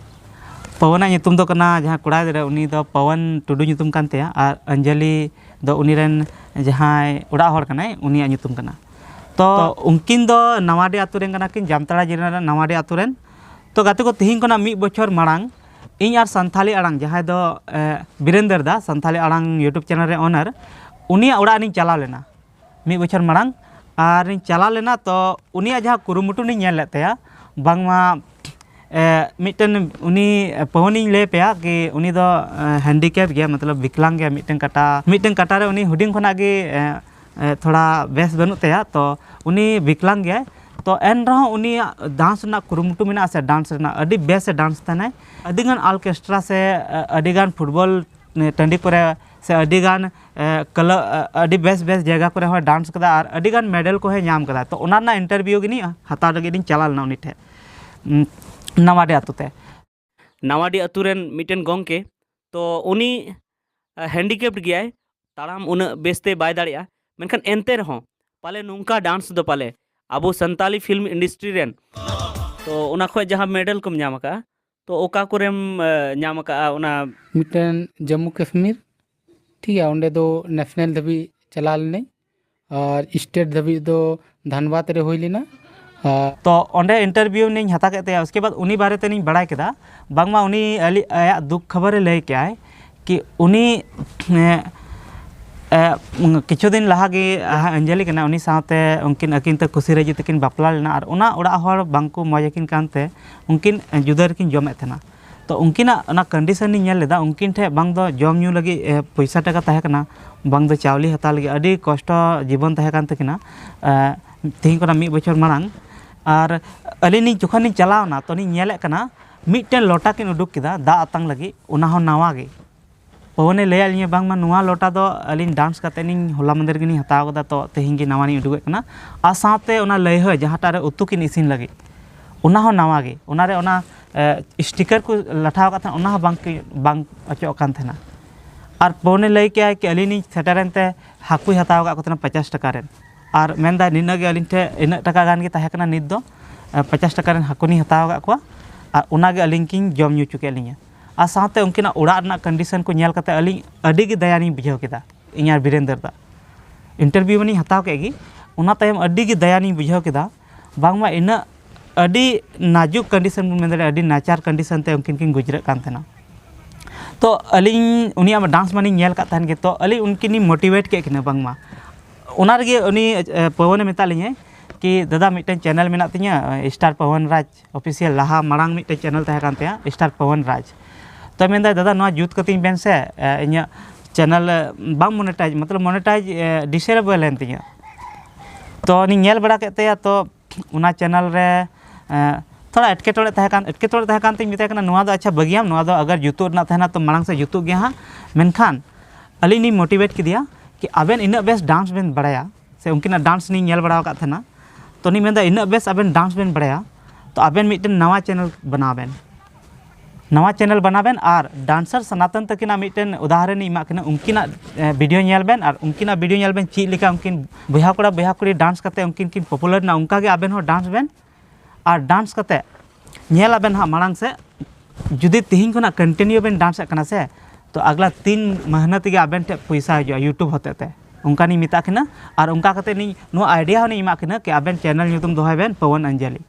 ᱯᱚᱣᱚᱱᱟᱜ ᱧᱩᱛᱩᱢ ᱫᱚ ᱠᱟᱱᱟ, ᱡᱟᱦᱟᱸ ᱠᱚᱲᱟ ᱜᱤᱫᱽᱨᱟᱹ, ᱩᱱᱤ ᱫᱚ ᱯᱚᱣᱚᱱ ᱴᱩᱰᱩ ᱧᱩᱛᱩᱢ ᱠᱟᱱ ᱛᱟᱭᱟ, ᱟᱨ ᱚᱧᱡᱚᱞᱤ ᱫᱚ ᱩᱱᱤ ᱨᱮᱱ ᱡᱟᱦᱟᱸᱭ ᱚᱲᱟᱜ ᱦᱚᱲ ᱠᱟᱱᱟᱭ, ᱩᱱᱤᱭᱟᱜ ᱧᱩᱛᱩᱢ ᱠᱟᱱᱟ᱾ ᱛᱚ ᱩᱱᱠᱤᱱ ᱫᱚ ᱱᱟᱣᱟᱰᱤ ᱟᱛᱳ ᱨᱮᱱ ᱠᱟᱱᱟ ᱠᱤᱱ, ᱡᱟᱢᱛᱟᱲᱟ ᱡᱮᱞᱟ ᱨᱮᱱ ᱱᱟᱣᱟᱰᱤ ᱟᱛᱳ ᱨᱮᱱ᱾ ᱛᱚ ᱜᱟᱛᱮ ᱠᱚ, ᱛᱤᱦᱤᱧ ᱠᱷᱚᱱᱟᱜ ᱢᱤᱫ ᱵᱚᱪᱷᱚᱨ ᱢᱟᱲᱟᱝ ᱤᱧ ᱟᱨ ᱥᱟᱱᱛᱷᱟᱞᱤ ᱟᱲᱟᱝ, ᱡᱟᱦᱟᱸᱭ ᱫᱚ ᱮ, ᱵᱤᱨᱮᱱᱫᱟᱨ ᱫᱟ, ᱥᱟᱱᱛᱷᱟᱞᱤ ᱟᱲᱟᱝ YouTube ᱪᱮᱱᱮᱞ ᱨᱮ ᱚᱱᱟᱨ, ᱩᱱᱤᱭᱟᱜ ᱚᱲᱟᱜ ᱨᱤᱧ ᱪᱟᱞᱟᱣ ᱞᱮᱱᱟ ᱢᱤᱫ ᱵᱚᱪᱷᱚᱨ ᱢᱟᱲᱟᱝ᱾ ᱟᱨᱤᱧ ᱪᱟᱞᱟᱣ ᱞᱮᱱᱟ, ᱛᱚ ᱩᱱᱤᱭᱟᱜ ᱡᱟᱦᱟᱸ ᱠᱩᱨᱩᱢᱩᱴᱩ ᱞᱤᱧ ᱧᱮᱞ ᱞᱮᱫ ᱛᱟᱭᱟ, ᱵᱟᱝᱢᱟ ᱮ, ᱢᱤᱫᱴᱮᱱ ᱩᱱᱤ ᱯᱟᱹᱣᱟᱹᱱᱤᱧ ᱞᱟᱹᱭ ᱯᱮᱭᱟ ᱠᱤ ᱩᱱᱤ ᱫᱚ ᱦᱮᱱᱰᱤᱠᱮᱯ ᱜᱮᱭᱟ, ᱢᱚᱛᱞᱚᱵ ᱵᱤᱠᱞᱟᱝ ᱜᱮᱭᱟ, ᱢᱤᱫᱴᱮᱱ ᱠᱟᱴᱟ, ᱢᱤᱫᱴᱮᱱ ᱠᱟᱴᱟ ᱨᱮ ᱩᱱᱤ ᱦᱩᱰᱤᱧ ᱠᱷᱚᱱᱟᱜ ᱜᱮ ᱮ, ᱮ, ᱛᱷᱚᱲᱟ ᱵᱮᱥ ᱵᱟᱹᱱᱩᱜ ᱛᱟᱭᱟ, ᱛᱚ ᱩᱱᱤ ᱵᱤᱠᱞᱟᱝ ᱜᱮᱭᱟᱭ᱾ ᱛᱚ ᱮᱱ ᱨᱮᱦᱚᱸ ᱩᱱᱤᱭᱟᱜ ᱰᱟᱱᱥ ᱨᱮᱱᱟᱜ ᱠᱩᱨᱩᱢᱩᱴᱩ ᱢᱮᱱᱟᱜᱼᱟ ᱥᱮ ᱰᱟᱱᱥ ᱨᱮᱱᱟᱜ, ᱟᱹᱰᱤ ᱵᱮᱥ ᱮ ᱰᱟᱱᱥ ᱛᱟᱦᱮᱱᱟᱭ᱾ ᱟᱹᱰᱤᱜᱟᱱ ᱚᱨᱠᱮᱥᱴᱨᱟ ᱥᱮ ᱮ, ᱟᱹᱰᱤᱜᱟᱱ ᱯᱷᱩᱴᱵᱚᱞ ᱴᱟᱺᱰᱤ ᱠᱚᱨᱮ ᱥᱮ ᱟᱹᱰᱤᱜᱟᱱ ᱮ, ᱠᱞᱟᱵᱽ, ᱮ, ᱟᱹᱰᱤ ᱵᱮᱥ ᱵᱮᱥ ᱡᱟᱭᱜᱟ ᱠᱚᱨᱮ ᱦᱚᱸᱭ ᱰᱟᱱᱥ ᱠᱟᱫᱟ ᱟᱨ ᱟᱹᱰᱤᱜᱟᱱ ᱢᱮᱰᱮᱞ ᱠᱚᱦᱚᱸᱭ ᱧᱟᱢ ᱠᱟᱫᱟ᱾ ᱛᱚ ᱚᱱᱟ ᱨᱮᱱᱟᱜ ᱤᱱᱴᱟᱨᱵᱷᱤᱭᱩ ᱜᱮ ᱱᱤᱭᱟᱹ ᱦᱟᱛᱟᱣ ᱞᱟᱹᱜᱤᱫ ᱤᱧ ᱪᱟᱞᱟᱣ ᱞᱮᱱᱟ ᱩᱱᱤ ᱴᱷᱮᱱ, ᱩᱢ, ᱱᱟᱣᱟᱰᱤ ᱟᱛᱳ ᱛᱮ᱾ ᱱᱟᱣᱟᱰᱤ ᱟᱹᱛᱩ ᱨᱮᱱ ᱢᱤᱫᱴᱮᱱ ᱜᱚᱢᱠᱮ, ᱛᱚ ᱩᱱᱤ ᱦᱮᱱᱰᱤᱠᱮᱯᱰ ᱜᱮᱭᱟᱭ, ᱛᱟᱲᱟᱢ ᱩᱱᱟᱹᱜ ᱵᱮᱥᱛᱮ ᱵᱟᱭ ᱫᱟᱲᱮᱭᱟᱜᱼᱟ, ᱢᱮᱱᱠᱷᱟᱱ ᱮᱱᱛᱮ ᱨᱮᱦᱚᱸ ᱯᱟᱞᱮ ᱱᱚᱝᱠᱟ ᱰᱟᱱᱥ ᱫᱚ ᱯᱟᱞᱮ ᱟᱵᱚ ᱥᱟᱱᱛᱟᱞᱤ ᱯᱷᱤᱞᱢ ᱤᱱᱰᱟᱥᱴᱨᱤ ᱨᱮᱱ, ᱛᱚ ᱚᱱᱟ ᱠᱷᱚᱱ ᱡᱟᱦᱟᱸ ᱢᱮᱰᱮᱞ ᱠᱚᱢ ᱧᱟᱢ ᱟᱠᱟᱫᱼᱟ, ᱛᱚ ᱚᱠᱟ ᱠᱚᱨᱮᱢ ᱧᱟᱢ ᱟᱠᱟᱫᱼᱟ ᱚᱱᱟ? ᱢᱤᱫᱴᱮᱱ ᱡᱟᱢᱢᱩ ᱠᱟᱥᱢᱤᱨ, ᱴᱷᱤᱠ ᱜᱮᱭᱟ, ᱚᱸᱰᱮ ᱫᱚ ᱱᱮᱥᱱᱟᱞ ᱫᱷᱟᱹᱵᱤᱡ ᱪᱟᱞᱟᱣ ᱞᱮᱱᱟᱹᱧ ᱟᱨ ᱥᱴᱮᱴ ᱫᱷᱟᱹᱵᱤᱡ ᱫᱚ ᱫᱷᱟᱱᱵᱟᱫᱽ ᱨᱮ ᱦᱩᱭ ᱞᱮᱱᱟ᱾ ᱟᱨ ᱛᱚ ᱚᱸᱰᱮ ᱤᱱᱴᱟᱨᱵᱷᱤᱭᱩ ᱞᱤᱧ ᱦᱟᱛᱟᱣ ᱠᱮᱫ ᱛᱟᱭᱟ᱾ ᱩᱥᱠᱮ ᱵᱟᱫ ᱩᱱᱤ ᱵᱟᱨᱮ ᱛᱮᱞᱤᱧ ᱵᱟᱲᱟᱭ ᱠᱮᱫᱟ, ᱵᱟᱝᱢᱟ ᱩᱱᱤ ᱟᱹᱞᱤ- ᱟᱭᱟᱜ ᱫᱩᱠ ᱠᱷᱚᱵᱚᱨᱮ ᱞᱟᱹᱭ ᱠᱮᱜᱼᱟᱭ ᱠᱤ ᱩᱱᱤ, ᱮ, ᱮ, ᱠᱤᱪᱷᱩ ᱫᱤᱱ ᱞᱟᱦᱟ ᱜᱮ ᱟᱦᱟ ᱚᱧᱡᱚᱞᱤ ᱠᱟᱱᱟ, ᱩᱱᱤ ᱥᱟᱶᱛᱮ ᱩᱱᱠᱤᱱ ᱟᱹᱠᱤᱱ ᱛᱮ ᱠᱩᱥᱤ ᱨᱟᱹᱡᱤ ᱛᱮᱠᱤᱱ ᱵᱟᱯᱞᱟ ᱞᱮᱱᱟ ᱟᱨ ᱚᱱᱟ ᱚᱲᱟᱜ ᱦᱚᱲ ᱵᱟᱝᱠᱚ ᱢᱚᱡᱽ ᱟᱹᱠᱤᱱ ᱠᱟᱱᱛᱮ ᱩᱱᱠᱤᱱ ᱡᱩᱫᱟᱹ ᱨᱮᱠᱤᱱ ᱡᱚᱢᱮᱫ ᱛᱟᱦᱮᱱᱟ᱾ ᱛᱚ ᱩᱱᱠᱤᱱᱟᱜ ᱚᱱᱟ ᱠᱚᱱᱰᱤᱥᱚᱱ ᱤᱧ ᱧᱮᱞ ᱞᱮᱫᱟ, ᱩᱱᱠᱤᱱ ᱴᱷᱮᱱ ᱵᱟᱝ ᱫᱚ ᱡᱚᱢ ᱧᱩ ᱞᱟᱹᱜᱤᱫ, ᱮ, ᱯᱚᱭᱥᱟ ᱴᱟᱠᱟ ᱛᱟᱦᱮᱸ ᱠᱟᱱᱟ, ᱵᱟᱝ ᱫᱚ ᱪᱟᱣᱞᱮ ᱦᱟᱛᱟᱣ ᱞᱟᱹᱜᱤᱫ, ᱟᱹᱰᱤ ᱠᱚᱥᱴᱚ ᱡᱤᱵᱚᱱ ᱛᱟᱦᱮᱸ ᱠᱟᱱ ᱛᱟᱹᱠᱤᱱᱟ, ᱮ, ᱛᱮᱦᱮᱧ ᱠᱷᱚᱱᱟᱜ ᱢᱤᱫ ᱵᱚᱪᱷᱚᱨ ᱢᱟᱲᱟᱝ᱾ ᱟᱨ ᱟᱹᱞᱤᱧ ᱞᱤᱧ ᱡᱚᱠᱷᱚᱱ ᱞᱤᱧ ᱪᱟᱞᱟᱣ ᱮᱱᱟ, ᱛᱚ ᱞᱤᱧ ᱧᱮᱞᱮᱫ ᱠᱟᱱᱟ ᱢᱤᱫᱴᱮᱱ ᱞᱚᱴᱟ ᱠᱤᱱ ᱩᱰᱩᱠ ᱠᱮᱫᱟ ᱫᱟᱜ ᱟᱛᱟᱝ ᱞᱟᱹᱜᱤᱫ, ᱚᱱᱟ ᱦᱚᱸ ᱱᱟᱣᱟ ᱜᱮ᱾ ᱯᱚᱣᱚᱱᱮ ᱞᱟᱹᱭᱟᱫ ᱞᱤᱧᱟᱹ, ᱵᱟᱝᱢᱟ ᱱᱚᱣᱟ ᱞᱚᱴᱟ ᱫᱚ ᱟᱹᱞᱤᱧ ᱰᱟᱱᱥ ᱠᱟᱛᱮ ᱞᱤᱧ ᱦᱚᱞᱟ ᱢᱟᱫᱷᱮᱨ ᱜᱮᱞᱤᱧ ᱦᱟᱛᱟᱣ ᱠᱟᱫᱟ, ᱛᱚ ᱛᱮᱦᱮᱧ ᱜᱮ ᱱᱟᱣᱟ ᱞᱤᱧ ᱩᱰᱩᱠᱮᱫ ᱠᱟᱱᱟ᱾ ᱟᱨ ᱥᱟᱶᱛᱮ ᱚᱱᱟ ᱞᱟᱹᱭᱦᱟᱹ ᱡᱟᱦᱟᱸᱴᱟᱜ ᱨᱮ ᱩᱛᱩ ᱠᱤᱱ ᱤᱥᱤᱱ ᱞᱟᱹᱜᱤᱫ, ᱚᱱᱟ ᱦᱚᱸ ᱱᱟᱣᱟ ᱜᱮ, ᱚᱱᱟ ᱨᱮ ᱚᱱᱟ, ᱮ, ᱥᱴᱤᱠᱟᱨ ᱠᱚ ᱞᱟᱴᱷᱟᱣ ᱟᱠᱟᱫ ᱛᱟᱦᱮᱸᱱᱟ, ᱚᱱᱟ ᱦᱚᱸ ᱵᱟᱝ ᱠᱤ-, ᱵᱟᱝ ᱚᱪᱚᱜ ᱠᱟᱱ ᱛᱟᱦᱮᱸᱱᱟ᱾ ᱟᱨ ᱯᱚᱣᱚᱱᱮ ᱞᱟᱹᱭ ᱠᱮᱜᱼᱟᱭ ᱠᱤ ᱟᱹᱞᱤᱧ ᱞᱤᱧ ᱥᱮᱴᱮᱨᱮᱱ ᱛᱮ ᱦᱟᱹᱠᱩᱭ ᱦᱟᱛᱟᱣ ᱟᱠᱟᱫ ᱠᱚ ᱛᱟᱦᱮᱸᱱᱟ ᱯᱚᱪᱟᱥ ᱴᱟᱠᱟ ᱨᱮᱱ, ᱟᱨ ᱢᱮᱱᱫᱟᱭ ᱱᱤᱱᱟᱹᱜ ᱜᱮ ᱟᱹᱞᱤᱧ ᱴᱷᱮᱱ, ᱤᱱᱟᱹᱜ ᱴᱟᱠᱟ ᱜᱟᱱ ᱜᱮ ᱛᱟᱦᱮᱸ ᱠᱟᱱᱟ ᱱᱤᱛ ᱫᱚ, ᱮ, ᱯᱚᱪᱟᱥ ᱴᱟᱠᱟ ᱨᱮᱱ ᱦᱟᱹᱠᱩ ᱞᱤᱧ ᱦᱟᱛᱟᱣ ᱟᱠᱟᱫ ᱠᱚᱣᱟ ᱟᱨ ᱚᱱᱟ ᱜᱮ ᱟᱹᱞᱤᱧ ᱠᱤᱱ ᱡᱚᱢ ᱧᱩ ᱦᱚᱪᱚ ᱠᱮᱫ ᱞᱤᱧᱟ᱾ ᱟᱨ ᱥᱟᱶᱛᱮ ᱩᱱᱠᱤᱱᱟᱜ ᱚᱲᱟᱜ ᱨᱮᱱᱟᱜ ᱠᱚᱱᱰᱤᱥᱚᱱ ᱠᱚ ᱧᱮᱞ ᱠᱟᱛᱮ ᱟᱹᱞᱤᱧ ᱟᱹᱰᱤ ᱜᱮ ᱫᱟᱭᱟ ᱞᱤᱧ ᱵᱩᱡᱷᱟᱹᱣ ᱠᱮᱫᱟ᱾ ᱤᱧ ᱟᱨ ᱵᱤᱨᱮᱱᱫᱟᱨ ᱫᱟ ᱤᱱᱴᱟᱨᱵᱷᱤᱭᱩ ᱢᱟᱞᱤᱧ ᱦᱟᱛᱟᱣ ᱠᱮᱫ ᱜᱮ, ᱚᱱᱟ ᱛᱟᱭᱚᱢ ᱟᱹᱰᱤ ᱜᱮ ᱫᱟᱭᱟ ᱞᱤᱧ ᱵᱩᱡᱷᱟᱹᱣ ᱠᱮᱫᱟ, ᱵᱟᱝᱢᱟ ᱤᱱᱟᱹᱜ ᱟᱹᱰᱤ ᱱᱟᱡᱩᱠ ᱠᱚᱱᱰᱤᱥᱚᱱ ᱵᱚᱱ ᱢᱮᱱ ᱫᱟᱲᱮᱭᱟᱜᱼᱟ, ᱟᱹᱰᱤ ᱱᱟᱪᱟᱨ ᱠᱚᱱᱰᱤᱥᱚᱱ ᱛᱮ ᱩᱱᱠᱤᱱ ᱠᱤᱱ ᱜᱩᱡᱽᱨᱟᱹᱜ ᱠᱟᱱ ᱛᱟᱦᱮᱱᱟ᱾ ᱛᱚ ᱟᱹᱞᱤᱧ ᱩᱱᱤᱭᱟᱜ ᱰᱟᱱᱥ ᱢᱟᱞᱤᱧ ᱧᱮᱞ ᱟᱠᱟᱫ ᱛᱟᱦᱮᱱ ᱜᱮ, ᱛᱚ ᱟᱹᱞᱤᱧ ᱩᱱᱠᱤᱱ ᱞᱤᱧ ᱢᱳᱴᱤᱵᱷᱮᱴ ᱠᱮᱫ ᱠᱤᱱᱟ ᱵᱟᱝᱢᱟ᱾ ᱚᱱᱟ ᱨᱮᱜᱮ ᱩᱱᱤ, ᱮ, ᱯᱚᱣᱚᱱᱮ ᱢᱮᱛᱟᱫ ᱞᱤᱧᱟᱹ ᱠᱤ, "ᱫᱟᱫᱟ, ᱢᱤᱫᱴᱮᱱ ᱪᱮᱱᱮᱞ ᱢᱮᱱᱟᱜ ᱛᱤᱧᱟᱹ, ᱮ, ᱥᱴᱟᱨ ᱯᱚᱣᱚᱱ ᱨᱟᱡᱽ ᱚᱯᱷᱤᱥᱤᱭᱟᱞ", ᱞᱟᱦᱟ ᱢᱟᱲᱟᱝ ᱢᱤᱫᱴᱮᱱ ᱪᱮᱱᱮᱞ ᱛᱟᱦᱮᱸ ᱠᱟᱱ ᱛᱟᱭᱟ, ᱥᱴᱟᱨ ᱯᱚᱣᱚᱱ ᱨᱟᱡᱽ᱾ ᱛᱚ ᱢᱮᱱᱫᱟᱭ, "ᱫᱟᱫᱟ, ᱱᱚᱣᱟ ᱡᱩᱛ ᱠᱟᱹᱛᱤᱧ ᱵᱮᱱ ᱥᱮ, ᱮ, ᱤᱧᱟᱹᱜ ᱪᱮᱱᱮᱞ, ᱮ, ᱵᱟᱝ ᱢᱚᱱᱮᱴᱟᱭᱤᱡᱽ, ᱢᱚᱛᱞᱚᱵ ᱢᱚᱱᱮᱴᱟᱭᱤᱡᱽ, ᱮ, ᱰᱤᱥᱮᱵᱚᱞ ᱮᱱ ᱛᱤᱧᱟᱹ᱾" ᱛᱚ ᱩᱱᱤᱧ ᱧᱮᱞ ᱵᱟᱲᱟ ᱠᱮᱫ ᱛᱟᱭᱟ, ᱛᱚ ᱚᱱᱟ ᱪᱮᱱᱮᱞ ᱨᱮ, ᱮ, ᱛᱷᱚᱲᱟ ᱮᱴᱠᱮᱴᱚᱬᱮ ᱛᱟᱦᱮᱸ ᱠᱟᱱ, ᱮᱴᱠᱮᱴᱚᱬᱮ ᱛᱟᱦᱮᱸ ᱠᱟᱱ ᱛᱤᱧ ᱢᱮᱛᱟᱭ ᱠᱟᱱᱟ, "ᱱᱚᱣᱟ ᱫᱚ ᱟᱪᱪᱷᱟ ᱵᱟᱹᱜᱤᱭᱟᱢ, ᱱᱚᱣᱟ ᱫᱚ ᱟᱜᱟᱨ ᱡᱩᱛᱩᱜ ᱨᱮᱱᱟᱜ ᱛᱟᱦᱮᱱᱟ ᱛᱚ ᱢᱟᱲᱟᱝ ᱥᱮᱫ ᱡᱩᱛᱩᱜ ᱜᱮᱭᱟ ᱦᱟᱸᱜ᱾" ᱢᱮᱱᱠᱷᱟᱱ ᱟᱹᱞᱤᱧ ᱞᱤᱧ ᱢᱳᱴᱤᱵᱷᱮᱴ ᱠᱮᱫᱮᱭᱟ ᱠᱤ, "ᱟᱵᱮᱱ ᱤᱱᱟᱹᱜ ᱵᱮᱥ ᱰᱟᱱᱥ ᱵᱮᱱ ᱵᱟᱲᱟᱭᱟ", ᱥᱮ ᱩᱱᱠᱤᱱᱟᱜ ᱰᱟᱱᱥ ᱞᱤᱧ ᱧᱮᱞ ᱵᱟᱲᱟ ᱟᱠᱟᱫ ᱛᱟᱦᱮᱱᱟ, ᱛᱚ ᱩᱱᱤ ᱢᱮᱱᱫᱟ, "ᱤᱱᱟᱹᱜ ᱵᱮᱥ ᱟᱵᱮᱱ ᱰᱟᱱᱥ ᱵᱮᱱ ᱵᱟᱲᱟᱭᱟ, ᱛᱚ ᱟᱵᱮᱱ ᱢᱤᱫᱴᱮᱱ ᱱᱟᱣᱟ ᱪᱮᱱᱮᱞ ᱵᱮᱱᱟᱣ ᱵᱮᱱ, ᱱᱟᱣᱟ ᱪᱮᱱᱮᱞ ᱵᱮᱱᱟᱣ ᱵᱮᱱ ᱟᱨ ᱰᱟᱱᱥᱟᱨ ᱥᱚᱱᱟᱛᱚᱱ ᱛᱟᱹᱠᱤᱱᱟᱜ ᱢᱤᱫᱴᱮᱱ ᱩᱫᱟᱦᱚᱨᱚᱱ ᱤᱧ ᱮᱢᱟᱜ ᱠᱤᱱᱟ᱾ ᱩᱱᱠᱤᱱᱟᱜ ᱵᱷᱤᱰᱤᱭᱳ ᱧᱮᱞ ᱵᱮᱱ ᱟᱨ ᱩᱱᱠᱤᱱᱟᱜ ᱵᱷᱤᱰᱤᱭᱳ ᱧᱮᱞ ᱵᱮᱱ ᱪᱮᱫ ᱞᱮᱠᱟ ᱩᱱᱠᱤᱱ ᱵᱚᱭᱦᱟ ᱠᱚᱲᱟ ᱵᱚᱭᱦᱟ ᱠᱩᱲᱤ ᱰᱟᱱᱥ ᱠᱟᱛᱮ ᱩᱱᱠᱤᱱ ᱠᱤᱱ ᱯᱚᱯᱩᱞᱟᱨ ᱮᱱᱟ, ᱚᱱᱠᱟ ᱜᱮ ᱟᱵᱮᱱ ᱦᱚᱸ ᱰᱟᱱᱥ ᱵᱮᱱ᱾ ᱟᱨ ᱰᱟᱱᱥ ᱠᱟᱛᱮ ᱧᱮᱞ ᱟᱵᱮᱱ ᱦᱟᱸᱜ ᱢᱟᱲᱟᱝ ᱥᱮᱫ, ᱡᱩᱫᱤ ᱛᱤᱦᱤᱧ ᱠᱷᱚᱱᱟᱜ ᱠᱚᱱᱴᱤᱱᱤᱭᱩ ᱵᱮᱱ ᱰᱟᱱᱥ ᱮᱫ ᱠᱟᱱᱟ ᱥᱮ, ᱛᱚ ᱟᱜᱽᱞᱟ ᱛᱤᱱ ᱢᱟᱹᱦᱱᱟᱹ ᱛᱮᱜᱮ ᱟᱵᱮᱱ ᱴᱷᱮᱱ ᱯᱚᱭᱥᱟ ᱦᱤᱡᱩᱜᱼᱟ YouTube ᱦᱚᱛᱮ ᱛᱮ, ᱚᱱᱠᱟᱞᱤᱧ ᱢᱮᱛᱟ ᱠᱤᱱᱟ᱾ ᱟᱨ ᱚᱱᱠᱟ ᱠᱟᱛᱮ ᱞᱤᱧ ᱱᱚᱣᱟ ᱟᱭᱰᱤᱭᱟ ᱦᱚᱸᱞᱤᱧ ᱮᱢᱟ ᱠᱤᱱᱟ ᱠᱤ ᱟᱵᱮᱱ ᱪᱮᱱᱮᱞ ᱧᱩᱛᱩᱢ ᱫᱚᱦᱚᱭ ᱵᱮᱱ ᱯᱚᱣᱚᱱ ᱚᱧᱡᱚᱞᱤ᱾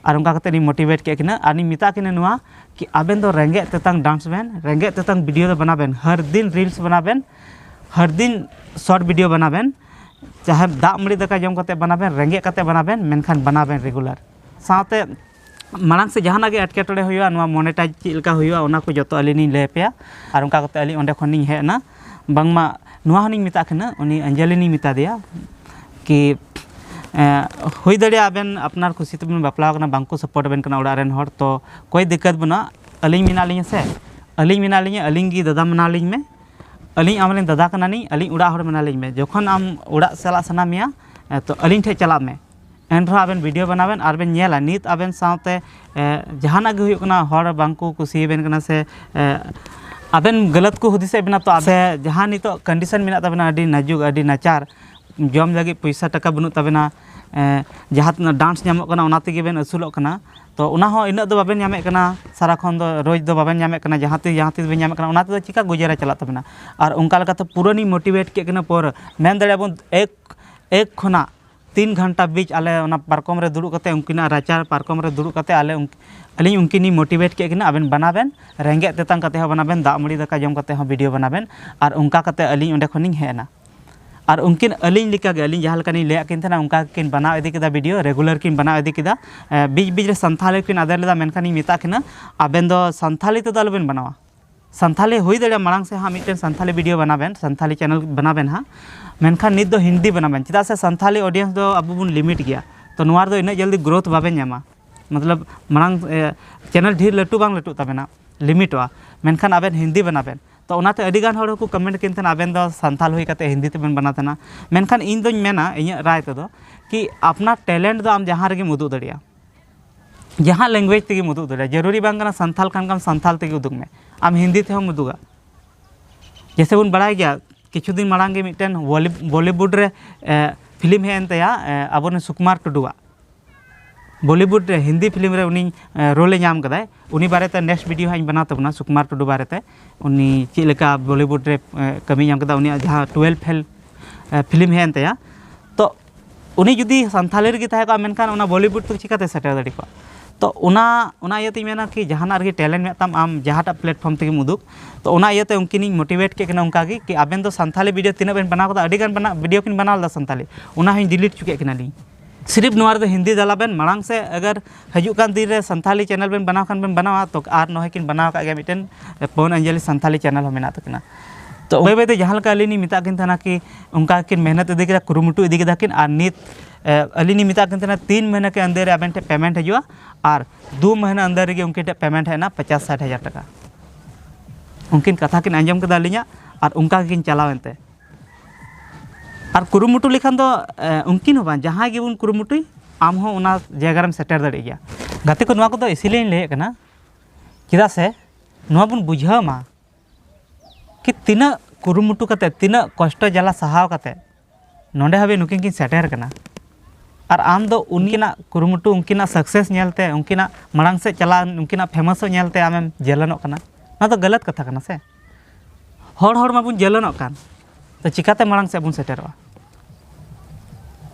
ᱟᱨ ᱚᱱᱠᱟ ᱠᱟᱛᱮ ᱞᱤᱧ ᱢᱳᱴᱤᱵᱷᱮᱴ ᱠᱮᱫ ᱠᱤᱱᱟ ᱟᱨ ᱞᱤᱧ ᱢᱮᱛᱟ ᱠᱤᱱᱟ ᱱᱚᱣᱟ ᱠᱤ ᱟᱵᱮᱱ ᱫᱚ ᱨᱮᱸᱜᱮᱡ ᱛᱮᱛᱟᱝ ᱰᱟᱱᱥ ᱵᱮᱱ, ᱨᱮᱸᱜᱮᱡ ᱛᱮᱛᱟᱝ ᱵᱷᱤᱰᱤᱭᱳ ᱫᱚ ᱵᱮᱱᱟᱣ ᱵᱮᱱ, ᱦᱟᱨ ᱫᱤᱱ ᱨᱤᱞᱥ ᱵᱮᱱᱟᱣ ᱵᱮᱱ, ᱦᱟᱨ ᱫᱤᱱ ᱥᱚᱨᱴ ᱵᱷᱤᱰᱤᱭᱳ ᱵᱮᱱᱟᱣ ᱵᱮᱱ, ᱪᱟᱦᱮ ᱫᱟᱜ ᱢᱟᱹᱲᱤ ᱫᱟᱠᱟ ᱡᱚᱢ ᱠᱟᱛᱮ ᱵᱮᱱᱟᱣ ᱵᱮᱱ, ᱨᱮᱸᱜᱮᱡ ᱠᱟᱛᱮ ᱵᱮᱱᱟᱣ ᱵᱮᱱ, ᱢᱮᱱᱠᱷᱟᱱ ᱵᱮᱱᱟᱣ ᱵᱮᱱ ᱨᱮᱜᱩᱞᱟᱨ᱾ ᱥᱟᱶᱛᱮ ᱢᱟᱲᱟᱝ ᱥᱮᱫ ᱡᱟᱦᱟᱱᱟᱜ ᱜᱮ ᱮᱴᱠᱮᱴᱚᱬᱮ ᱦᱩᱭᱩᱜᱼᱟ, ᱱᱚᱣᱟ ᱢᱚᱱᱮᱴᱟᱭᱤᱡᱽ ᱪᱮᱫ ᱞᱮᱠᱟ ᱦᱩᱭᱩᱜᱼᱟ, ᱚᱱᱟ ᱠᱚ ᱡᱚᱛᱚ ᱟᱹᱞᱤᱧ ᱞᱤᱧ ᱞᱟᱹᱭ ᱟᱯᱮᱭᱟ᱾ ᱟᱨ ᱚᱱᱠᱟ ᱠᱟᱛᱮ ᱟᱹᱞᱤᱧ ᱚᱸᱰᱮ ᱠᱷᱚᱱ ᱞᱤᱧ ᱦᱮᱡ ᱮᱱᱟ᱾ ᱵᱟᱝᱢᱟ ᱱᱚᱣᱟ ᱦᱚᱸᱞᱤᱧ ᱢᱮᱛᱟᱜ ᱠᱤᱱᱟ, ᱩᱱᱤ ᱚᱧᱡᱚᱞᱤ ᱞᱤᱧ ᱢᱮᱛᱟ ᱫᱮᱭᱟ ᱠᱤ, ᱮ, ᱦᱩᱭ ᱫᱟᱲᱮᱭᱟᱜᱼᱟ ᱟᱵᱮᱱ ᱟᱯᱱᱟᱨ ᱠᱷᱩᱥᱤ ᱛᱮᱵᱮᱱ ᱵᱟᱯᱞᱟ ᱟᱠᱟᱱᱟ, ᱵᱟᱝᱠᱚ ᱥᱟᱯᱳᱨᱴ ᱟᱵᱮᱱ ᱠᱟᱱᱟ ᱚᱲᱟᱜ ᱨᱮᱱ ᱦᱚᱲ, ᱛᱚ ᱠᱳᱭ ᱫᱤᱠᱠᱟᱛ ᱵᱟᱹᱱᱩᱜᱼᱟ᱾ ᱟᱹᱞᱤᱧ ᱢᱮᱱᱟᱜ ᱞᱤᱧᱟ ᱥᱮ, ᱟᱹᱞᱤᱧ ᱢᱮᱱᱟᱜ ᱞᱤᱧᱟ, ᱟᱹᱞᱤᱧ ᱜᱮ ᱫᱟᱫᱟ ᱢᱟᱱᱟᱣ ᱞᱤᱧ ᱢᱮ, ᱟᱹᱞᱤᱧ ᱟᱢ ᱨᱮᱱ ᱫᱟᱫᱟ ᱠᱟᱱᱟᱞᱤᱧ, ᱟᱹᱞᱤᱧ ᱚᱲᱟᱜ ᱦᱚᱲ ᱢᱟᱱᱟᱣ ᱞᱤᱧ ᱢᱮ᱾ ᱡᱚᱠᱷᱚᱱ ᱟᱢ ᱚᱲᱟᱜ ᱪᱟᱞᱟᱜ ᱥᱟᱱᱟ ᱢᱮᱭᱟ, ᱮ, ᱛᱚ ᱟᱹᱞᱤᱧ ᱴᱷᱮᱱ ᱪᱟᱞᱟᱜ ᱢᱮ᱾ ᱮᱱ ᱨᱮᱦᱚᱸ ᱟᱵᱮᱱ ᱵᱷᱤᱰᱤᱭᱳ ᱵᱮᱱᱟᱣ ᱵᱮᱱ ᱟᱨ ᱵᱮᱱ ᱧᱮᱞᱟ ᱱᱤᱛ ᱟᱵᱮᱱ ᱥᱟᱶᱛᱮ, ᱮ, ᱡᱟᱦᱟᱱᱟᱜ ᱜᱮ ᱦᱩᱭᱩᱜ ᱠᱟᱱᱟ, ᱦᱚᱲ ᱵᱟᱝ ᱠᱚ ᱠᱩᱥᱤᱭᱟᱵᱮᱱ ᱠᱟᱱᱟ ᱥᱮ, ᱮ, ᱟᱵᱮᱱ ᱜᱟᱞᱟᱛ ᱠᱚ ᱦᱩᱫᱤᱥᱮᱫ ᱵᱮᱱᱟ, ᱛᱚ ᱟᱵᱮ ᱡᱟᱦᱟᱸ ᱱᱤᱛᱚᱜ ᱠᱚᱱᱰᱤᱥᱚᱱ ᱢᱮᱱᱟᱜ ᱛᱟᱵᱮᱱᱟ, ᱟᱹᱰᱤ ᱱᱟᱡᱩᱠ, ᱟᱹᱰᱤ ᱱᱟᱪᱟᱨ, ᱡᱚᱢ ᱞᱟᱹᱜᱤᱫ ᱯᱚᱭᱥᱟ ᱴᱟᱠᱟ ᱵᱟᱹᱱᱩᱜ ᱛᱟᱵᱮᱱᱟ, ᱮ, ᱡᱟᱦᱟᱸ ᱛᱤᱱᱟᱹᱜ ᱰᱟᱱᱥ ᱧᱟᱢᱚᱜ ᱠᱟᱱᱟ ᱚᱱᱟ ᱛᱮᱜᱮ ᱵᱮᱱ ᱟᱹᱥᱩᱞᱚᱜ ᱠᱟᱱᱟ, ᱛᱚ ᱚᱱᱟ ᱦᱚᱸ ᱤᱱᱟᱹᱜ ᱫᱚ ᱵᱟᱵᱮᱱ ᱧᱟᱢᱮᱫ ᱠᱟᱱᱟ, ᱥᱟᱨᱟᱠᱷᱚᱱ ᱫᱚ ᱨᱳᱡᱽ ᱫᱚ ᱵᱟᱵᱮᱱ ᱧᱟᱢᱮᱫ ᱠᱟᱱᱟ, ᱡᱟᱦᱟᱸ ᱛᱤᱥ ᱡᱟᱦᱟᱸ ᱛᱤᱥ ᱵᱮᱱ ᱧᱟᱢᱮᱫ ᱠᱟᱱᱟ, ᱚᱱᱟ ᱛᱮᱫᱚ ᱪᱤᱠᱟ ᱜᱩᱡᱟᱨᱟ ᱪᱟᱞᱟᱜ ᱛᱟᱵᱮᱱᱟ? ᱟᱨ ᱚᱱᱠᱟ ᱞᱮᱠᱟᱛᱮ ᱯᱩᱨᱟᱹ ᱞᱤᱧ ᱢᱳᱴᱤᱵᱷᱮᱴ ᱠᱮᱫ ᱠᱤᱱᱟ᱾ ᱯᱩᱨᱟᱹ ᱢᱮᱱ ᱫᱟᱲᱮᱭᱟᱜᱼᱟ ᱵᱚᱱ ᱮᱠ, ᱮᱠ ᱠᱷᱚᱱᱟᱜ ᱛᱤᱱ ᱜᱷᱚᱱᱴᱟ ᱵᱤᱪ ᱟᱞᱮ ᱚᱱᱟ ᱯᱟᱨᱠᱚᱢ ᱨᱮ ᱫᱩᱲᱩᱵ ᱠᱟᱛᱮ, ᱩᱱᱠᱤᱱᱟᱜ ᱨᱟᱪᱟ ᱯᱟᱨᱠᱚᱢ ᱨᱮ ᱫᱩᱲᱩᱵ ᱠᱟᱛᱮ ᱟᱞᱮ ᱩᱱ-, ᱟᱹᱞᱤᱧ ᱩᱱᱠᱤᱱ ᱞᱤᱧ ᱢᱳᱴᱤᱵᱷᱮᱴ ᱠᱮᱫ ᱠᱤᱱᱟ, ᱟᱵᱮᱱ ᱵᱮᱱᱟᱣ ᱵᱮᱱ, ᱨᱮᱸᱜᱮᱡ ᱛᱮᱛᱟᱝ ᱠᱟᱛᱮ ᱦᱚᱸ ᱵᱮᱱᱟᱣ ᱵᱮᱱ, ᱫᱟᱜ ᱢᱟᱹᱲᱤ ᱫᱟᱠᱟ ᱡᱚᱢ ᱠᱟᱛᱮ ᱦᱚᱸ ᱵᱷᱤᱰᱤᱭᱳ ᱵᱮᱱᱟᱣ ᱵᱮᱱ᱾ ᱟᱨ ᱚᱱᱠᱟ ᱠᱟᱛᱮ ᱟᱹᱞᱤᱧ ᱚᱸᱰᱮ ᱠᱷᱚᱱ ᱞᱤᱧ ᱦᱮᱡ ᱮᱱᱟ᱾ ᱟᱨ ᱩᱱᱠᱤᱱ ᱟᱹᱞᱤᱧ ᱞᱮᱠᱟ ᱜᱮ, ᱟᱹᱞᱤᱧ ᱡᱟᱦᱟᱸ ᱞᱮᱠᱟ ᱞᱤᱧ ᱞᱟᱹᱭᱟᱫ ᱠᱤᱱ ᱛᱟᱦᱮᱱᱟ, ᱚᱱᱠᱟ ᱜᱮᱠᱤᱱ ᱵᱮᱱᱟᱣ ᱤᱫᱤ ᱠᱮᱫᱟ ᱵᱷᱤᱰᱤᱭᱳ, ᱨᱮᱜᱩᱞᱟᱨ ᱠᱤᱱ ᱵᱮᱱᱟᱣ ᱤᱫᱤ ᱠᱮᱫᱟ᱾ ᱮ, ᱵᱤᱪ ᱵᱤᱪ ᱨᱮ ᱥᱟᱱᱛᱷᱟᱞᱤ ᱠᱤᱱ ᱟᱫᱮᱨ ᱞᱮᱫᱟ, ᱢᱮᱱᱠᱷᱟᱱ ᱤᱧ ᱢᱮᱛᱟᱜ ᱠᱤᱱᱟ, "ᱟᱵᱮᱱ ᱫᱚ ᱥᱟᱱᱛᱷᱟᱞᱤ ᱛᱮᱫᱚ ᱟᱞᱚᱵᱮᱱ ᱵᱮᱱᱟᱣᱟ, ᱥᱟᱱᱛᱷᱟᱞᱤ ᱦᱩᱭ ᱫᱟᱲᱮᱭᱟᱜᱼᱟ, ᱢᱟᱲᱟᱝ ᱥᱮᱫ ᱦᱟᱸᱜ ᱢᱤᱫᱴᱮᱱ ᱥᱟᱱᱛᱷᱟᱞᱤ ᱵᱷᱤᱰᱤᱭᱳ ᱵᱮᱱᱟᱣ ᱵᱮᱱ, ᱥᱟᱱᱛᱷᱟᱞᱤ ᱪᱮᱱᱮᱞ ᱵᱮᱱᱟᱣ ᱵᱮᱱ ᱦᱟᱸᱜ, ᱢᱮᱱᱠᱷᱟᱱ ᱱᱤᱛ ᱫᱚ ᱦᱤᱱᱫᱤ ᱵᱮᱱᱟᱣ ᱵᱮᱱ, ᱪᱮᱫᱟᱜ ᱥᱮ ᱥᱟᱱᱛᱷᱟᱞᱤ ᱚᱰᱤᱭᱮᱱᱥ ᱫᱚ ᱟᱵᱚ ᱵᱚᱱ ᱞᱤᱢᱤᱴ ᱜᱮᱭᱟ, ᱛᱚ ᱱᱚᱣᱟ ᱨᱮᱫᱚ ᱤᱱᱟᱹᱜ ᱡᱚᱞᱫᱤ ᱜᱨᱳᱛᱷ ᱵᱟᱵᱮᱱ ᱧᱟᱢᱟ, ᱢᱚᱛᱞᱚᱵ ᱢᱟᱲᱟᱝ, ᱮ, ᱪᱮᱱᱮᱞ ᱰᱷᱮᱨ ᱞᱟᱹᱴᱩ ᱵᱟᱝ ᱞᱟᱹᱴᱩᱜ ᱛᱟᱵᱮᱱᱟ, ᱞᱤᱢᱤᱴᱚᱜᱼᱟ, ᱢᱮᱱᱠᱷᱟᱱ ᱟᱵᱮᱱ ᱦᱤᱱᱫᱤ ᱵᱮᱱᱟᱣ ᱵᱮᱱ᱾" ᱛᱚ ᱚᱱᱟᱛᱮ ᱟᱹᱰᱤ ᱜᱟᱱ ᱦᱚᱲ ᱦᱚᱸᱠᱚ ᱠᱚᱢᱮᱱᱴ ᱠᱤᱱ ᱛᱟᱦᱮᱱᱟ, "ᱟᱵᱮᱱ ᱫᱚ ᱥᱟᱱᱛᱷᱟᱞ ᱦᱩᱭ ᱠᱟᱛᱮ ᱦᱤᱱᱫᱤ ᱛᱮᱵᱮᱱ ᱵᱮᱱᱟᱣ ᱛᱟᱦᱮᱱᱟ", ᱢᱮᱱᱠᱷᱟᱱ ᱤᱧ ᱫᱚᱧ ᱢᱮᱱᱟ, ᱤᱧᱟᱹᱜ ᱨᱟᱭ ᱛᱮᱫᱚ, ᱠᱤ ᱟᱯᱱᱟᱨ ᱴᱮᱞᱮᱱᱴ ᱫᱚ ᱟᱢ ᱡᱟᱦᱟᱸ ᱨᱮᱜᱮᱢ ᱩᱫᱩᱜ ᱫᱟᱲᱮᱭᱟᱜᱼᱟ᱾ ᱡᱟᱦᱟᱸ language ᱛᱮᱜᱮᱢ ᱩᱫᱩᱜ ᱫᱟᱲᱮᱭᱟᱜᱼᱟ᱾ ᱡᱟᱹᱨᱩᱨᱤ ᱵᱟᱝ ᱠᱟᱱᱟ ᱥᱟᱱᱛᱟᱞ ᱠᱟᱱ ᱠᱷᱟᱱ ᱥᱟᱱᱛᱟᱞ ᱛᱮᱜᱮ ᱩᱫᱩᱜ ᱢᱮ, ᱟᱢ ᱦᱤᱱᱫᱤ ᱛᱮᱦᱚᱸᱢ ᱩᱫᱩᱜᱟ᱾ ᱡᱮᱭᱥᱮ ᱵᱚᱱ ᱵᱟᱲᱟᱭ ᱜᱮᱭᱟ, ᱠᱤᱪᱷᱩ ᱫᱤᱱ ᱢᱟᱲᱟᱝ ᱜᱮ ᱢᱤᱫᱴᱮᱱ ᱵᱚᱞᱤ- ᱵᱚᱞᱤᱣᱩᱰ ᱨᱮ ᱯᱷᱤᱞᱢ ᱦᱮᱡ ᱮᱱ ᱛᱟᱭᱟ, ᱟᱵᱚᱨᱮᱱ ᱥᱩᱠᱩᱢᱟᱨ ᱴᱩᱰᱩᱣᱟᱜ᱾ ᱵᱚᱞᱤᱣᱩᱰ ᱨᱮ ᱦᱤᱱᱫᱤ ᱯᱷᱤᱞᱢ ᱨᱮ ᱩᱱᱤ ᱨᱳᱞ ᱮ ᱧᱟᱢ ᱠᱟᱫᱟᱭ᱾ ᱩᱱᱤ ᱵᱟᱨᱮᱛᱮ ᱱᱮᱠᱥᱴ ᱵᱷᱤᱰᱤᱭᱳ ᱦᱟᱸᱜ ᱤᱧ ᱵᱮᱱᱟᱣ ᱛᱟᱵᱚᱱᱟ, ᱥᱩᱠᱩᱢᱟᱨ ᱴᱩᱰᱩ ᱵᱟᱨᱮᱛᱮ, ᱩᱱᱤ ᱪᱮᱫ ᱞᱮᱠᱟ ᱵᱚᱞᱤᱣᱩᱰ ᱨᱮ ᱠᱟᱹᱢᱤ ᱧᱟᱢ ᱠᱮᱫᱟ, ᱩᱱᱤᱭᱟᱜ ᱡᱟᱦᱟᱸ ᱴᱩᱭᱮᱞᱵᱷ ᱯᱷᱮᱞ ᱯᱷᱤᱞᱢ ᱦᱮᱡ ᱮᱱ ᱛᱟᱭᱟ᱾ ᱛᱚ ᱩᱱᱤ ᱡᱩᱫᱤ ᱥᱟᱱᱛᱷᱟᱞᱤ ᱨᱮᱜᱮ ᱛᱟᱦᱮᱸ ᱠᱚᱜᱼᱟ, ᱢᱮᱱᱠᱷᱟᱱ ᱚᱱᱟ ᱵᱚᱞᱤᱣᱩᱰ ᱛᱮ ᱪᱤᱠᱟᱹᱛᱮ ᱥᱮᱴᱮᱨ ᱫᱟᱲᱮ ᱠᱚᱜᱼᱟ? ᱛᱚ ᱚᱱᱟ ᱚᱱᱟ ᱤᱭᱟᱹᱛᱮᱧ ᱢᱮᱱᱟ ᱠᱤ ᱡᱟᱦᱟᱱᱟᱜ ᱨᱮᱜᱮ ᱴᱮᱞᱮᱱᱴ ᱢᱮᱱᱟᱜ ᱛᱟᱢ, ᱟᱢ ᱡᱟᱦᱟᱸᱴᱟᱜ ᱯᱞᱮᱴᱯᱷᱚᱨᱢ ᱛᱮᱜᱮᱢ ᱩᱫᱩᱜ᱾ ᱛᱚ ᱚᱱᱟ ᱤᱭᱟᱹᱛᱮ ᱩᱱᱠᱤᱱᱤᱧ ᱢᱳᱴᱤᱵᱷᱮᱴ ᱠᱮᱫ ᱠᱤᱱᱟ ᱚᱱᱠᱟ ᱜᱮ ᱠᱤ ᱟᱵᱮᱱ ᱫᱚ ᱥᱟᱱᱛᱷᱟᱞᱤ ᱵᱷᱤᱰᱤᱭᱳ ᱛᱤᱱᱟᱹᱜ ᱵᱮᱱ ᱵᱮᱱᱟᱣ ᱠᱟᱫᱟ, ᱟᱹᱰᱤ ᱜᱟᱱ ᱵᱮᱱᱟᱣ ᱵᱷᱤᱰᱤᱭᱳ ᱠᱤᱱ ᱵᱮᱱᱟᱣ ᱞᱮᱫᱟ ᱥᱟᱱᱛᱷᱟᱞᱤ, ᱚᱱᱟ ᱦᱚᱸᱧ ᱰᱤᱞᱤᱴ ᱦᱚᱪᱚ ᱠᱮᱫ ᱠᱤᱱᱟᱞᱤᱧ᱾ ᱥᱤᱨᱤᱯ ᱱᱚᱣᱟ ᱨᱮᱫᱚ ᱦᱤᱱᱫᱤ ᱫᱟᱞᱟ ᱵᱮᱱ, ᱢᱟᱲᱟᱝ ᱥᱮ ᱟᱜᱟᱨ ᱦᱤᱡᱩᱜ ᱠᱟᱱ ᱫᱤᱱ ᱨᱮ ᱥᱟᱱᱛᱷᱟᱞᱤ ᱪᱮᱱᱮᱞ ᱵᱮᱱ ᱵᱮᱱᱟᱣ ᱠᱷᱟᱱ ᱵᱮᱱ ᱵᱮᱱᱟᱣᱟ, ᱛᱚ ᱟᱨ ᱱᱚᱜᱼᱚᱭ ᱠᱤᱱ ᱵᱮᱱᱟᱣ ᱟᱠᱟᱫ ᱜᱮᱭᱟ ᱢᱤᱫᱴᱮᱱ ᱯᱚᱱ ᱚᱧᱡᱚᱞᱤ ᱥᱟᱱᱛᱷᱟᱞᱤ ᱪᱮᱱᱮᱞ ᱦᱚᱸ ᱢᱮᱱᱟᱜ ᱛᱟᱹᱠᱤᱱᱟ᱾ ᱛᱚ ᱵᱟᱹᱭ ᱵᱟᱹᱭ ᱛᱮ ᱡᱟᱦᱟᱸ ᱞᱮᱠᱟ ᱟᱹᱞᱤᱧ ᱞᱤᱧ ᱢᱮᱛᱟᱜ ᱠᱤᱱ ᱛᱟᱦᱮᱱᱟ ᱠᱤ ᱚᱱᱠᱟ ᱠᱤᱱ ᱢᱮᱦᱱᱚᱛ ᱤᱫᱤ ᱠᱮᱫᱟ, ᱠᱩᱨᱩᱢᱩᱴᱩ ᱤᱫᱤ ᱠᱮᱫᱟ ᱠᱤᱱ, ᱟᱨ ᱱᱤᱛ ᱟᱹᱞᱤᱧ ᱞᱤᱧ ᱢᱮᱛᱟᱜ ᱠᱤᱱ ᱛᱟᱦᱮᱱᱟ ᱛᱤᱱ ᱢᱟᱹᱦᱱᱟᱹ ᱠᱮ ᱟᱱᱫᱟᱨ ᱨᱮ ᱟᱵᱮᱱ ᱴᱷᱮᱱ ᱯᱮᱢᱮᱱᱴ ᱦᱤᱡᱩᱜᱼᱟ, ᱟᱨ ᱫᱩ ᱢᱟᱹᱦᱱᱟᱹ ᱟᱱᱫᱟᱨ ᱨᱮᱜᱮ ᱩᱱᱠᱤᱱ ᱴᱷᱮᱱ ᱯᱮᱢᱮᱱᱴ ᱦᱮᱡ ᱮᱱᱟ ᱯᱚᱪᱟᱥ ᱥᱟᱴ ᱦᱟᱡᱟᱨ ᱴᱟᱠᱟ᱾ ᱩᱱᱠᱤᱱ ᱠᱟᱛᱷᱟ ᱠᱤᱱ ᱟᱸᱡᱚᱢ ᱠᱮᱫᱟ ᱟᱹᱞᱤᱧᱟᱜ, ᱟᱨ ᱚᱱᱠᱟ ᱜᱮᱠᱤᱱ ᱪᱟᱞᱟᱣ ᱮᱱᱛᱮ᱾ ᱟᱨ ᱠᱩᱨᱩᱢᱩᱴᱩ ᱞᱮᱠᱷᱟᱱ ᱫᱚ ᱩᱱᱠᱤᱱ ᱦᱚᱸ ᱵᱟᱝ, ᱡᱟᱦᱟᱸᱭ ᱜᱮᱵᱚᱱ ᱠᱩᱨᱩᱢᱩᱴᱩᱭ, ᱟᱢ ᱦᱚᱸ ᱚᱱᱟ ᱡᱟᱭᱜᱟ ᱨᱮᱢ ᱥᱮᱴᱮᱨ ᱫᱟᱲᱮᱭᱟᱜ ᱜᱮᱭᱟ᱾ ᱜᱟᱛᱮ ᱠᱚ, ᱱᱚᱣᱟ ᱠᱚᱫᱚ ᱤᱥᱤᱞᱤᱧ ᱞᱟᱹᱭᱮᱫ ᱠᱟᱱᱟ, ᱪᱮᱫᱟᱜ ᱥᱮ ᱱᱚᱣᱟ ᱵᱚᱱ ᱵᱩᱡᱷᱟᱹᱣ ᱢᱟ ᱠᱤ ᱛᱤᱱᱟᱹᱜ ᱠᱩᱨᱩᱢᱩᱴᱩ ᱠᱟᱛᱮ, ᱛᱤᱱᱟᱹᱜ ᱠᱚᱥᱴᱚ ᱡᱟᱞᱟ ᱥᱟᱦᱟᱣ ᱠᱟᱛᱮ ᱱᱚᱰᱮ ᱦᱟᱹᱵᱤᱡ ᱱᱩᱠᱤᱱ ᱠᱤᱱ ᱥᱮᱴᱮᱨ ᱠᱟᱱᱟ᱾ ᱟᱨ ᱟᱢ ᱫᱚ ᱩᱱᱠᱤᱱᱟᱜ ᱠᱩᱨᱩᱢᱩᱴᱩ, ᱩᱱᱠᱤᱱᱟᱜ ᱥᱟᱠᱥᱮᱥ ᱧᱮᱞᱛᱮ, ᱩᱱᱠᱤᱱᱟᱜ ᱢᱟᱲᱟᱝ ᱥᱮᱫ ᱪᱟᱞᱟᱣ, ᱩᱱᱠᱤᱱᱟᱜ ᱯᱷᱮᱢᱟᱥᱚᱜ ᱧᱮᱞᱛᱮ ᱟᱢᱮᱢ ᱡᱮᱞᱮᱱᱚᱜ ᱠᱟᱱᱟ᱾ ᱱᱚᱣᱟ ᱫᱚ ᱜᱟᱞᱟᱛ ᱠᱟᱛᱷᱟ ᱠᱟᱱᱟ ᱥᱮ? ᱦᱚᱲ ᱦᱚᱲ ᱢᱟᱵᱚᱱ ᱡᱮᱞᱮᱱᱚᱜ ᱠᱟᱱ, ᱛᱚ ᱪᱤᱠᱟᱛᱮ ᱢᱟᱲᱟᱝ ᱥᱮᱫ ᱵᱚᱱ ᱥᱮᱴᱮᱨᱚᱜᱼᱟ?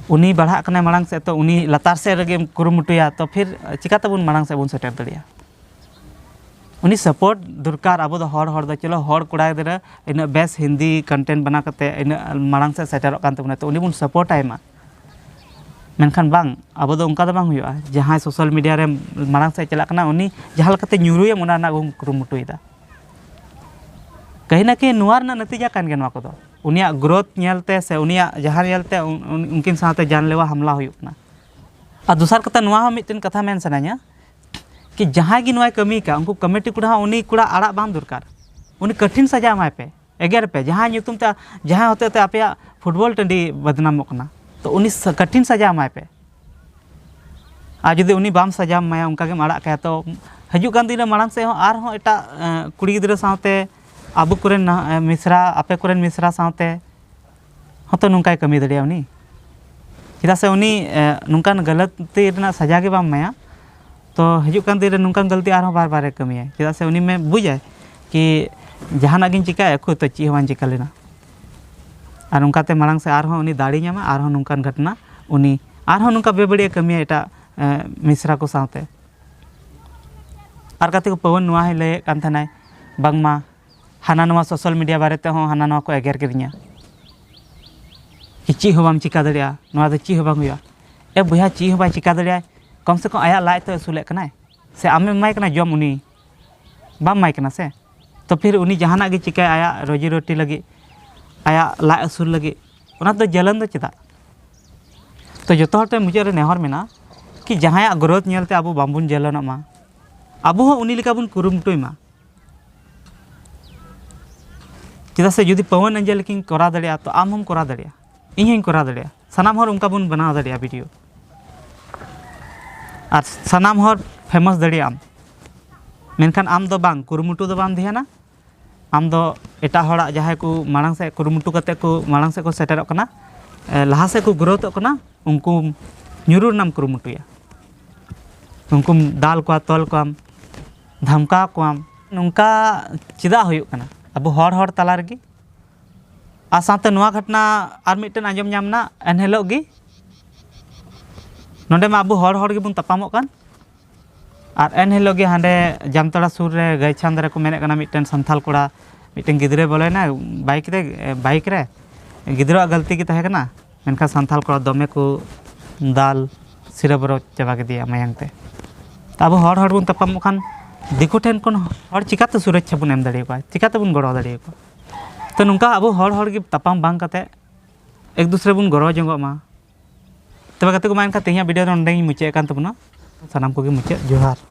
ᱩᱱᱤ ᱵᱟᱲᱦᱟᱜ ᱠᱟᱱᱟᱭ ᱢᱟᱲᱟᱝ ᱥᱮᱫ, ᱛᱚ ᱩᱱᱤ ᱞᱟᱛᱟᱨ ᱥᱮᱫ ᱨᱮᱜᱮᱢ ᱠᱩᱨᱩᱢᱩᱴᱩᱭᱟ, ᱛᱚ ᱯᱷᱤᱨ ᱪᱤᱠᱟᱛᱮᱵᱚᱱ ᱢᱟᱲᱟᱝ ᱥᱮᱫ ᱵᱚᱱ ᱥᱮᱴᱮᱨ ᱫᱟᱲᱮᱭᱟᱜᱼᱟ? ᱩᱱᱤ ᱥᱟᱯᱳᱨᱴ ᱫᱚᱨᱠᱟᱨ᱾ ᱟᱵᱚ ᱫᱚ ᱦᱚᱲ, ᱦᱚᱲ ᱫᱚ ᱪᱚᱞᱚ ᱦᱚᱲ ᱠᱚᱲᱟ ᱜᱤᱫᱽᱨᱟᱹ ᱤᱱᱟᱹᱜ ᱵᱮᱥ ᱦᱤᱱᱫᱤ ᱠᱚᱱᱴᱮᱱᱴ ᱵᱮᱱᱟᱣ ᱠᱟᱛᱮ ᱤᱱᱟᱹᱜ ᱢᱟᱲᱟᱝ ᱥᱮᱫ ᱥᱮᱴᱮᱨᱚᱜ ᱠᱟᱱ ᱛᱟᱵᱚᱱᱟ, ᱛᱚ ᱩᱱᱤ ᱵᱚᱱ ᱥᱟᱯᱳᱨᱴ ᱟᱭ ᱢᱟ᱾ ᱢᱮᱱᱠᱷᱟᱱ ᱵᱟᱝ, ᱟᱵᱚ ᱫᱚ ᱚᱱᱠᱟ ᱫᱚ ᱵᱟᱝ ᱦᱩᱭᱩᱜᱼᱟ᱾ ᱡᱟᱦᱟᱸᱭ ᱥᱳᱥᱟᱞ ᱢᱤᱰᱤᱭᱟ ᱨᱮ ᱢᱟᱲᱟᱝ ᱥᱮᱫ ᱪᱟᱞᱟᱜ ᱠᱟᱱᱟ, ᱩᱱᱤ ᱡᱟᱦᱟᱸ ᱞᱮᱠᱟᱛᱮ ᱧᱩᱨᱩᱭᱮᱢ, ᱚᱱᱟ ᱨᱮᱱᱟᱜ ᱵᱚᱱ ᱠᱩᱨᱩᱢᱩᱴᱩᱭᱮᱫᱟ᱾ ᱠᱟᱹᱦᱤ ᱱᱟ ᱠᱟᱹᱦᱤ ᱱᱚᱣᱟ ᱨᱮᱱᱟᱜ ᱱᱟᱛᱤᱡᱟ ᱠᱟᱱ ᱜᱮᱭᱟ ᱱᱚᱣᱟ ᱠᱚᱫᱚ, ᱩᱱᱤᱭᱟᱜ ᱜᱨᱳᱛᱷ ᱧᱮᱞᱛᱮ ᱥᱮ ᱩᱱᱤᱭᱟᱜ ᱡᱟᱦᱟᱸ ᱧᱮᱞᱛᱮ ᱩᱱᱠᱤᱱ ᱥᱟᱶᱛᱮ ᱡᱟᱱᱞᱮᱣᱟ ᱦᱟᱢᱞᱟ ᱦᱩᱭᱩᱜ ᱠᱟᱱᱟ᱾ ᱟᱨ ᱫᱚᱥᱟᱨ ᱠᱟᱛᱷᱟ, ᱱᱚᱣᱟ ᱦᱚᱸ ᱢᱤᱫᱴᱮᱱ ᱠᱟᱛᱷᱟ ᱢᱮᱱ ᱥᱟᱱᱟᱧᱟ ᱠᱤ ᱡᱟᱦᱟᱸᱭ ᱜᱮ ᱱᱚᱣᱟᱭ ᱠᱟᱹᱢᱤ ᱠᱟᱜ, ᱩᱱᱠᱩ ᱠᱚᱢᱤᱴᱤ ᱠᱚᱲᱟ ᱦᱚᱸ ᱩᱱᱤ ᱠᱚᱲᱟ ᱟᱲᱟᱜ ᱵᱟᱝ ᱫᱚᱨᱠᱟᱨ, ᱩᱱᱤ ᱠᱟᱹᱴᱷᱤᱱ ᱥᱟᱡᱟ ᱮᱢᱟᱭ ᱯᱮ, ᱮᱜᱮᱨ ᱯᱮ, ᱡᱟᱦᱟᱸᱭ ᱧᱩᱛᱩᱢ ᱛᱮ, ᱡᱟᱦᱟᱸᱭ ᱦᱚᱛᱮᱡ ᱛᱮ ᱟᱯᱮᱭᱟᱜ ᱯᱷᱩᱴᱵᱚᱞ ᱴᱟᱺᱰᱤ ᱵᱚᱫᱱᱟᱢᱚᱜ ᱠᱟᱱᱟ, ᱛᱚ ᱩᱱᱤ ᱠᱟᱹᱴᱷᱤᱱ ᱥᱟᱡᱟ ᱮᱢᱟᱭ ᱯᱮ᱾ ᱟᱨ ᱡᱩᱫᱤ ᱩᱱᱤ ᱵᱟᱢ ᱥᱟᱡᱟᱣ ᱮᱢᱟᱭᱟ, ᱚᱱᱠᱟ ᱜᱮᱢ ᱟᱲᱟᱜ ᱠᱟᱭᱟ, ᱛᱚ ᱦᱤᱡᱩᱜ ᱠᱟᱱ ᱫᱤᱱ ᱨᱮ ᱢᱟᱲᱟᱝ ᱥᱮᱫ ᱦᱚᱸ ᱟᱨᱦᱚᱸ ᱮᱴᱟᱜ ᱮ, ᱠᱩᱲᱤ ᱜᱤᱫᱽᱨᱟᱹ ᱥᱟᱶᱛᱮ, ᱟᱵᱚ ᱠᱚᱨᱮᱱ ᱱᱟ- ᱮ, ᱢᱤᱥᱨᱟ, ᱟᱯᱮ ᱠᱚᱨᱮᱱ ᱢᱤᱥᱨᱟ ᱥᱟᱶᱛᱮ ᱦᱚᱸᱛᱚ ᱱᱚᱝᱠᱟᱭ ᱠᱟᱹᱢᱤ ᱫᱟᱲᱮᱭᱟᱜᱼᱟ ᱩᱱᱤ᱾ ᱪᱮᱫᱟᱜ ᱥᱮ ᱩᱱᱤ ᱮ, ᱱᱚᱝᱠᱟᱱ ᱜᱟᱹᱞᱟᱹᱛᱤ ᱨᱮᱱᱟᱜ ᱥᱟᱡᱟ ᱜᱮ ᱵᱟᱢ ᱮᱢᱟᱭᱟ, ᱛᱚ ᱦᱤᱡᱩᱜ ᱠᱟᱱ ᱫᱤᱱ ᱨᱮ ᱱᱚᱝᱠᱟᱱ ᱜᱟᱹᱞᱛᱤ ᱟᱨᱦᱚᱸ ᱵᱟᱨ ᱵᱟᱨᱮ ᱠᱟᱹᱢᱤᱭᱟ᱾ ᱪᱮᱫᱟᱜ ᱥᱮ ᱩᱱᱤ ᱢᱮ ᱵᱩᱡᱟᱭ ᱠᱤ ᱡᱟᱦᱟᱱᱟᱜ ᱜᱤᱧ ᱪᱤᱠᱟᱹᱭᱟ, ᱮᱠᱷᱚᱱ ᱛᱚ ᱪᱮᱫ ᱦᱚᱸ ᱵᱟᱝ ᱪᱤᱠᱟᱹ ᱞᱮᱱᱟ᱾ ᱟᱨ ᱚᱱᱠᱟᱛᱮ ᱢᱟᱲᱟᱝ ᱥᱮᱫ ᱟᱨᱦᱚᱸ ᱩᱱᱤ ᱫᱟᱲᱮ ᱧᱟᱢᱟ, ᱟᱨᱦᱚᱸ ᱱᱚᱝᱠᱟᱱ ᱜᱷᱚᱴᱚᱱᱟ ᱩᱱᱤ ᱟᱨᱦᱚᱸ ᱱᱚᱝᱠᱟ ᱵᱮᱵᱟᱹᱲᱤᱡ ᱮ ᱠᱟᱹᱢᱤᱭᱟ ᱮᱴᱟᱜ ᱮ, ᱢᱤᱥᱨᱟ ᱠᱚ ᱥᱟᱶᱛᱮ᱾ ᱟᱨ ᱜᱟᱛᱮ ᱠᱚ ᱯᱟᱹᱣᱟᱹᱱ ᱱᱚᱣᱟ ᱦᱚᱸᱭ ᱞᱟᱹᱭᱮᱫ ᱠᱟᱱ ᱛᱟᱦᱮᱱᱟᱭ, ᱵᱟᱝᱢᱟ ᱦᱟᱱᱟ ᱱᱚᱣᱟ ᱥᱳᱥᱟᱞ ᱢᱤᱰᱤᱭᱟ ᱵᱟᱨᱮ ᱛᱮᱦᱚᱸ ᱦᱟᱱᱟ ᱱᱚᱣᱟ ᱠᱚ ᱮᱜᱮᱨ ᱠᱤᱫᱤᱧᱟ ᱠᱤ ᱪᱮᱫ ᱦᱚᱸ ᱵᱟᱢ ᱪᱤᱠᱟ ᱫᱟᱲᱮᱭᱟᱜᱼᱟ, ᱱᱚᱣᱟ ᱫᱚ ᱪᱮᱫ ᱦᱚᱸ ᱵᱟᱝ ᱦᱩᱭᱩᱜᱼᱟ᱾ ᱮ ᱵᱚᱭᱦᱟ, ᱪᱮᱫ ᱦᱚᱸ ᱵᱟᱭ ᱪᱤᱠᱟ ᱫᱟᱲᱮᱭᱟᱜᱼᱟ, ᱠᱚᱢ ᱥᱮ ᱠᱚᱢ ᱟᱭᱟᱜ ᱞᱟᱡ ᱛᱚ ᱟᱹᱥᱩᱞᱮᱫ ᱠᱟᱱᱟᱭ᱾ ᱥᱮ ᱟᱢᱮᱢ ᱮᱢᱟᱭ ᱠᱟᱱᱟ ᱡᱚᱢ ᱩᱱᱤ? ᱵᱟᱢ ᱮᱢᱟᱭ ᱠᱟᱱᱟ ᱥᱮ᱾ ᱛᱚ ᱯᱷᱤᱨ ᱩᱱᱤ ᱡᱟᱦᱟᱱᱟᱜ ᱜᱮ ᱪᱤᱠᱟᱹᱭᱟ ᱟᱭᱟᱜ ᱨᱳᱡᱤ ᱨᱳᱴᱤ ᱞᱟᱹᱜᱤᱫ, ᱟᱭᱟᱜ ᱞᱟᱡ ᱟᱹᱥᱩᱞ ᱞᱟᱹᱜᱤᱫ, ᱚᱱᱟ ᱫᱚ ᱡᱟᱹᱞᱟᱹᱱ ᱫᱚ ᱪᱮᱫᱟᱜ? ᱛᱚ ᱡᱚᱛᱚ ᱦᱚᱲ ᱴᱷᱮᱱ ᱢᱩᱪᱟᱹᱫ ᱨᱮ ᱱᱮᱦᱚᱨ ᱢᱮᱱᱟᱜᱼᱟ ᱠᱤ ᱡᱟᱦᱟᱸᱭᱟᱜ ᱜᱨᱳᱛᱷ ᱧᱮᱞᱛᱮ ᱟᱵᱚ ᱵᱟᱝᱵᱚᱱ ᱡᱟᱹᱞᱟᱹᱱᱚᱜ ᱢᱟ, ᱟᱵᱚ ᱦᱚᱸ ᱩᱱᱤ ᱞᱮᱠᱟ ᱵᱚᱱ ᱠᱩᱨᱩᱢᱩᱴᱩᱭ ᱢᱟ᱾ ᱪᱮᱫᱟᱜ ᱥᱮ ᱡᱩᱫᱤ ᱯᱟᱣᱟᱱ ᱮᱱᱡᱮᱞ ᱞᱮᱠᱟᱧ ᱠᱚᱨᱟᱣ ᱫᱟᱲᱮᱭᱟᱜᱼᱟ, ᱛᱚ ᱟᱢ ᱦᱚᱸᱢ ᱠᱚᱨᱟᱣ ᱫᱟᱲᱮᱭᱟᱜᱼᱟ, ᱤᱧ ᱦᱚᱸᱧ ᱠᱚᱨᱟᱣ ᱫᱟᱲᱮᱭᱟᱜᱼᱟ, ᱥᱟᱱᱟᱢ ᱦᱚᱲ ᱚᱱᱠᱟ ᱵᱚᱱ ᱵᱮᱱᱟᱣ ᱫᱟᱲᱮᱭᱟᱜᱼᱟ ᱵᱷᱤᱰᱤᱭᱳ᱾ ᱟᱨ ᱥᱟᱱᱟᱢ ᱦᱚᱲ ᱯᱷᱮᱢᱟᱥ ᱫᱟᱲᱮᱭᱟᱜ ᱟᱢ, ᱢᱮᱱᱠᱷᱟᱱ ᱟᱢ ᱫᱚ ᱵᱟᱝ, ᱠᱩᱨᱩᱢᱩᱴᱩ ᱫᱚ ᱵᱟᱢ ᱫᱷᱮᱭᱟᱱᱟ᱾ ᱟᱢ ᱫᱚ ᱮᱴᱟᱜ ᱦᱚᱲᱟᱜ ᱡᱟᱦᱟᱸᱭ ᱠᱚ ᱢᱟᱲᱟᱝ ᱥᱮᱫ ᱠᱩᱨᱩᱢᱩᱴᱩ ᱠᱟᱛᱮ ᱠᱚ ᱢᱟᱲᱟᱝ ᱥᱮᱫ ᱠᱚ ᱥᱮᱴᱮᱨᱚᱜ ᱠᱟᱱᱟ, ᱮ, ᱞᱟᱦᱟ ᱥᱮᱫ ᱠᱚ ᱜᱨᱳᱛᱷᱚᱜ ᱠᱟᱱᱟ, ᱩᱱᱠᱩ ᱧᱩᱨᱩ ᱨᱮᱱᱟᱜ ᱮᱢ ᱠᱩᱨᱩᱢᱩᱴᱩᱭᱟ, ᱩᱱᱠᱩᱢ ᱫᱟᱞ ᱠᱚᱣᱟ, ᱛᱚᱞ ᱠᱚᱣᱟᱢ, ᱫᱷᱟᱢᱠᱟᱣ ᱠᱚᱣᱟᱢ᱾ ᱱᱚᱝᱠᱟ ᱪᱮᱫᱟᱜ ᱦᱩᱭᱩᱜ ᱠᱟᱱᱟ ᱟᱵᱚ ᱦᱚᱲ ᱦᱚᱲ ᱛᱟᱞᱟ ᱨᱮᱜᱮ? ᱟᱨ ᱥᱟᱶᱛᱮ ᱱᱚᱣᱟ ᱜᱷᱚᱴᱚᱱᱟ ᱟᱨ ᱢᱤᱫᱴᱮᱱ ᱟᱸᱡᱚᱢ ᱧᱟᱢ ᱮᱱᱟ ᱮᱱᱦᱤᱞᱳᱜ ᱜᱮ᱾ ᱱᱚᱰᱮ ᱢᱟ ᱟᱵᱚ ᱦᱚᱲ ᱦᱚᱲ ᱜᱮᱵᱚᱱ ᱛᱟᱯᱟᱢᱚᱜ ᱠᱟᱱ, ᱟᱨ ᱮᱱᱦᱤᱞᱳᱜ ᱜᱮ ᱦᱟᱸᱰᱮ ᱡᱟᱢᱛᱟᱲᱟ ᱥᱩᱨ ᱨᱮ ᱜᱟᱹᱭᱪᱷᱟᱸᱫᱽ ᱨᱮᱠᱚ ᱢᱮᱱᱮᱫ ᱠᱟᱱᱟ, ᱢᱤᱫᱴᱮᱱ ᱥᱟᱱᱛᱟᱞ ᱠᱚᱲᱟ, ᱢᱤᱫᱴᱮᱱ ᱜᱤᱫᱽᱨᱟᱹᱭ ᱵᱚᱞᱚᱭᱮᱱᱟ ᱵᱟᱭᱤᱠ ᱨᱮ, ᱵᱟᱭᱤᱠ ᱨᱮ᱾ ᱜᱤᱫᱽᱨᱟᱹᱣᱟᱜ ᱜᱟᱹᱞᱛᱤ ᱜᱮ ᱛᱟᱦᱮᱸ ᱠᱟᱱᱟ, ᱢᱮᱱᱠᱷᱟᱱ ᱥᱟᱱᱛᱟᱞ ᱠᱚᱲᱟ ᱫᱚᱢᱮ ᱠᱚ ᱫᱟᱞ ᱥᱤᱨᱟᱹ ᱵᱚᱨᱚ ᱪᱟᱵᱟ ᱠᱮᱫᱮᱭᱟ ᱢᱟᱭᱟᱝ ᱛᱮ᱾ ᱛᱚ ᱟᱵᱚ ᱦᱚᱲ ᱦᱚᱲ ᱵᱚᱱ ᱛᱟᱯᱟᱢᱚᱜ ᱠᱷᱟᱱ ᱫᱤᱠᱩ ᱴᱷᱮᱱ ᱠᱷᱚᱱ ᱦᱚᱲ ᱪᱤᱠᱟᱹᱛᱮ ᱥᱩᱨᱚᱠᱪᱷᱟ ᱵᱚᱱ ᱮᱢ ᱫᱟᱲᱮᱭᱟᱠᱚᱣᱟ, ᱪᱤᱠᱟᱹᱛᱮᱵᱚᱱ ᱜᱚᱲᱚ ᱫᱟᱲᱮᱭᱟᱠᱚᱣᱟ? ᱛᱚ ᱱᱚᱝᱠᱟ ᱟᱵᱚ ᱦᱚᱲ ᱦᱚᱲ ᱜᱮ ᱛᱟᱯᱟᱢ ᱵᱟᱝ ᱠᱟᱛᱮ ᱮᱠ ᱫᱩᱥᱨᱮ ᱵᱚᱱ ᱜᱚᱲᱚ ᱡᱚᱝᱚᱜ ᱢᱟ᱾ ᱛᱚᱵᱮ ᱜᱟᱛᱮ ᱠᱚ, ᱢᱟ ᱮᱱᱠᱷᱟᱱ ᱛᱮᱦᱮᱧᱟᱜ ᱵᱷᱤᱰᱤᱭᱳ ᱫᱚ ᱱᱚᱸᱰᱮ ᱜᱤᱧ ᱢᱩᱪᱟᱹᱫ ᱠᱟᱱ ᱛᱟᱵᱚᱱᱟ᱾ ᱥᱟᱱᱟᱢ ᱠᱚᱜᱮ ᱢᱩᱪᱟᱹᱫ ᱡᱚᱦᱟᱨ᱾